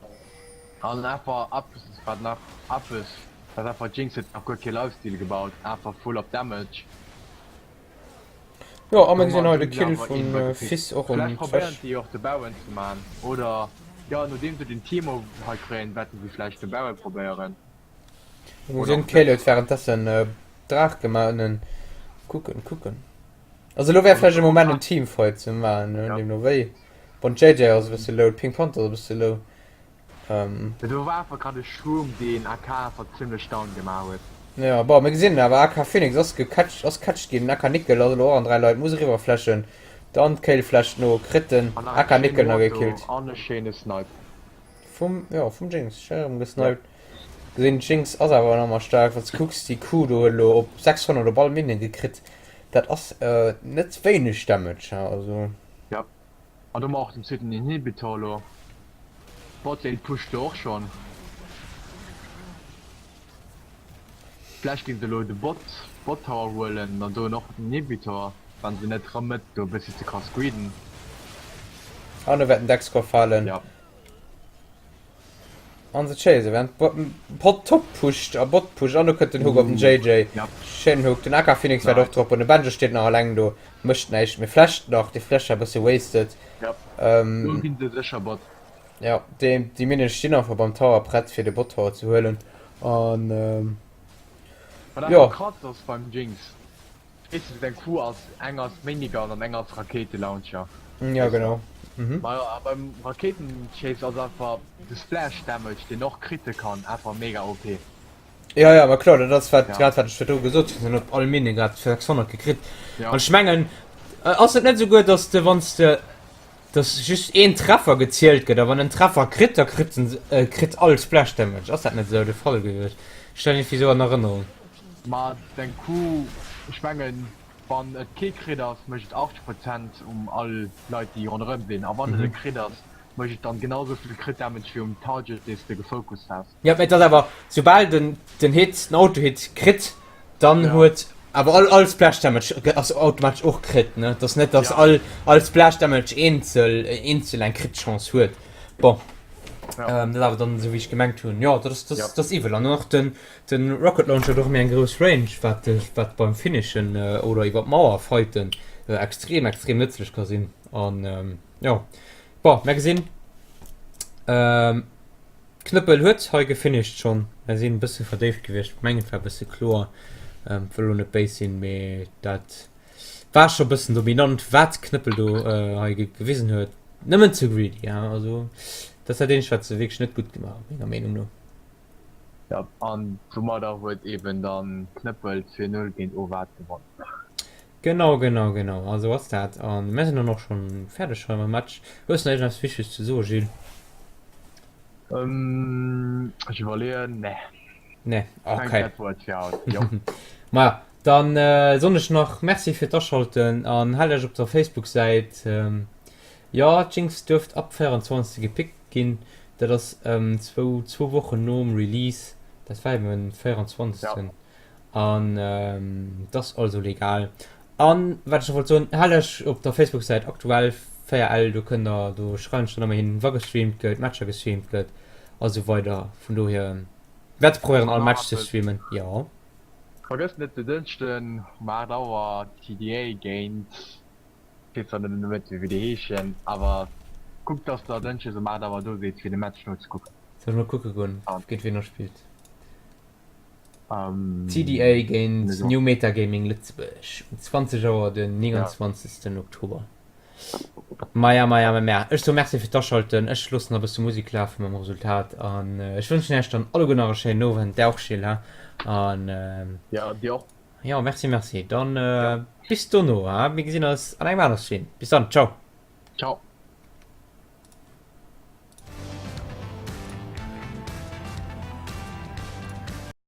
an einfach eppes wat nach eppes wat einfach d'Jinx huet nach guer kee Lifesteal gebaut, einfach full op Damage. Jo, a mir gesinn hei de Kill vum Fizz och um Vläicht probéieren Thresh. déi och de Baron ze man, oder jo nodeem se den Teemo hei kréien, wäerten se vläicht de Baron probéieren. Mir gesinn d'Kayle huet währenddessen Draach gemaach ënnen. Kucken, kucken. Also elo wär vläicht e Moment en Teamfight ze man, deemno wéi. Bon, d'JJ ass e bësse low, d'Pink Panther ass e bësse low. Ähm. Do war einfach grad e Shroom deen AK einfach zimlech down gemaach huet. Jo bon mir gesinn awer AK Phoenix ass gecatcht ass catcht ginn, AK Nickel ass elo och an 3 Leit, muss eriwwer flashen, dann d'Kayle flasht no, kritt den An nach eng AK schéin Nickel nach Ward do gekillt. an e schéine Snipe. Vum jo vum Jinx, schéin erëm gesniped. Gesinn d'Jinx ass awer nach emmer staark, wanns de kucks déi Q do huet elo op 600 op all Minion gekritt, dat ass net wéineg Damage also. Jo. An do mer och den zweeten Inhibitor elo. Botlane pusht do och schon. Vläicht géing se elo de Bot, Bot Tower huelen an do och den Inhibitor, wann se net rëm Mëtt do e bëssi ze krass greeden. An do wäert den Dexcore falen. Ja. An se chasen, während Bot Top pusht a Bot pusht an do kënnt den Hook op den JJ. Ja. Schéinen Hook, den AK Phoenix wäert och droppen, de Benjo steet nach alleng do, mécht näischt méi, flasht nach, dee Flash war e bësse wasted. Ja. Ähm, Do ginn se sécher Bot. Ja, déi, déi Minions stinn einfach beim Tower prett fir de Bot Tower ze huelen an ähm, Wat jo. einfach krass ass beim Jinx, Weess de, seng Q ass, eng ass Minigun an eng ass Rakéitelauncher. Ja, genau. Mhm. Ma jo, a beim Rakéitenchase ass einfach de Splash Damage, deen och critte kann, einfach mega OP. Ja, ja, ma kloer, dat ass wat, Ja. grad wat ech virdru gesot hunn, hunn op all Mine grad 600 gekritt. Ja. An ech mengen, ass et net esouguer, dass de, wann s de, dass just een Treffer gezielt gëtt, a wann en Treffer kritt, da kritt en, kritt all Splash Damage. Ass dat net esou de Fall gewiescht? Ech hunn dat iergendwéi esou an Erënnerung. Ma deng Kuh, ech mengen wann et kee Crit ass mécht et 80 Prozent um all Leit déi ronderëm sinn, a wann et e Crit ass mécht et dann genau sou vill Crit Damage wéi um Target dees de gefocust has. Jo, mee et ass awer soubal den den Hit, den Autohit kritt, dann Ja. huet. Awer all, all Splash Damage ass automatesch och Crit, ne? Et ass net, dass Ja. all, all Splash Damage eenzel, eenzel eng Crit-Chance huet. Bon. Ja. Ähm, dat awer dann esou wéi ech gemengt hunn. Jo, dat ass, dat, Ja. dat ass iwwel. An och den, den Rocket Launcher huet och méi eng grouss Range, wat, wat beim Finishen äh, oder iwwer d'Mauer fighten äh, extrem, extrem nëtzlech ka sinn. An ähm, jo. Bon, mer gesinn. Ähm, Knëppel huet hei gefinished schonn. Mer sinn e bësse verdéift gewiescht. Mengen et war e bësse kloer. Ähm, wëll elo net béis sinn, mee dat war scho bëssen dominant, wat Knëppel do äh, hei ge gewisen huet. Nëmmen ze greedy, ja. Also dat ass dat eenzegt, wat se wierklech net gutt gemaach huet, menger Meenung no. Ja, an domadder huet eben dann Knëppel 2, 0 géint Owat gewonnen. Genau, genau, genau. Also ass dat. An mir sinn dann och schonn fäerdeg hei mam Match. Hues de nach iergendeppes Wichteges ze soen, Gilles? Ähm, ech iwwerleeën. Nee. Nee, okay. Ech dat war et fir haut. Jo. Maja, dann äh, soen ech nach Merci fir d'Aschalten an haalt iech op der Facebook-Säit. Ähm, jo, d'Jinx duerft ab 24. gepickt ginn. Dat ass ähm, zwou, zwou Wochen nom Release. Dat war eben den 24. Ja. An et ass also legal. An wat ech nach wollt soen, haalt iech op der Facebook-Säit aktuell 4L, do kënnt der, do schreiwen ech dann ëmmer hin, wa gestreamt gëtt, Matcher gestreamt gëtt a sou weider. Vun dohier wäerte probéieren all Match ze streamen, jo. Vergësst net de Dënschden um 8 Auer TDA géint, ech weess zwar net net wéi déi heeschen, awer kuckt dass der Dënschdes um 8 Auer do sidd fir de Match nozekucken. Soll ech mol kucke goen, géint wien der spillt? TDA géint New Meta Gaming Lëtzebuerg um 20 Auer den 29. Oktober. Maja, maja, maja, maja. Ech soe Merci fir d'Aschalten. Ech loossen nach e bësse Musek lafe mam Resultat an ech wënschen Iech dann alleguer nach e schéinen Owend. Där och, Gilles, he? An Ja, dir och. jo, merci, merci. Dann bis dono, he? Mir gesinn eis an engem anere Stream. Bis dann, ciao. Ciao.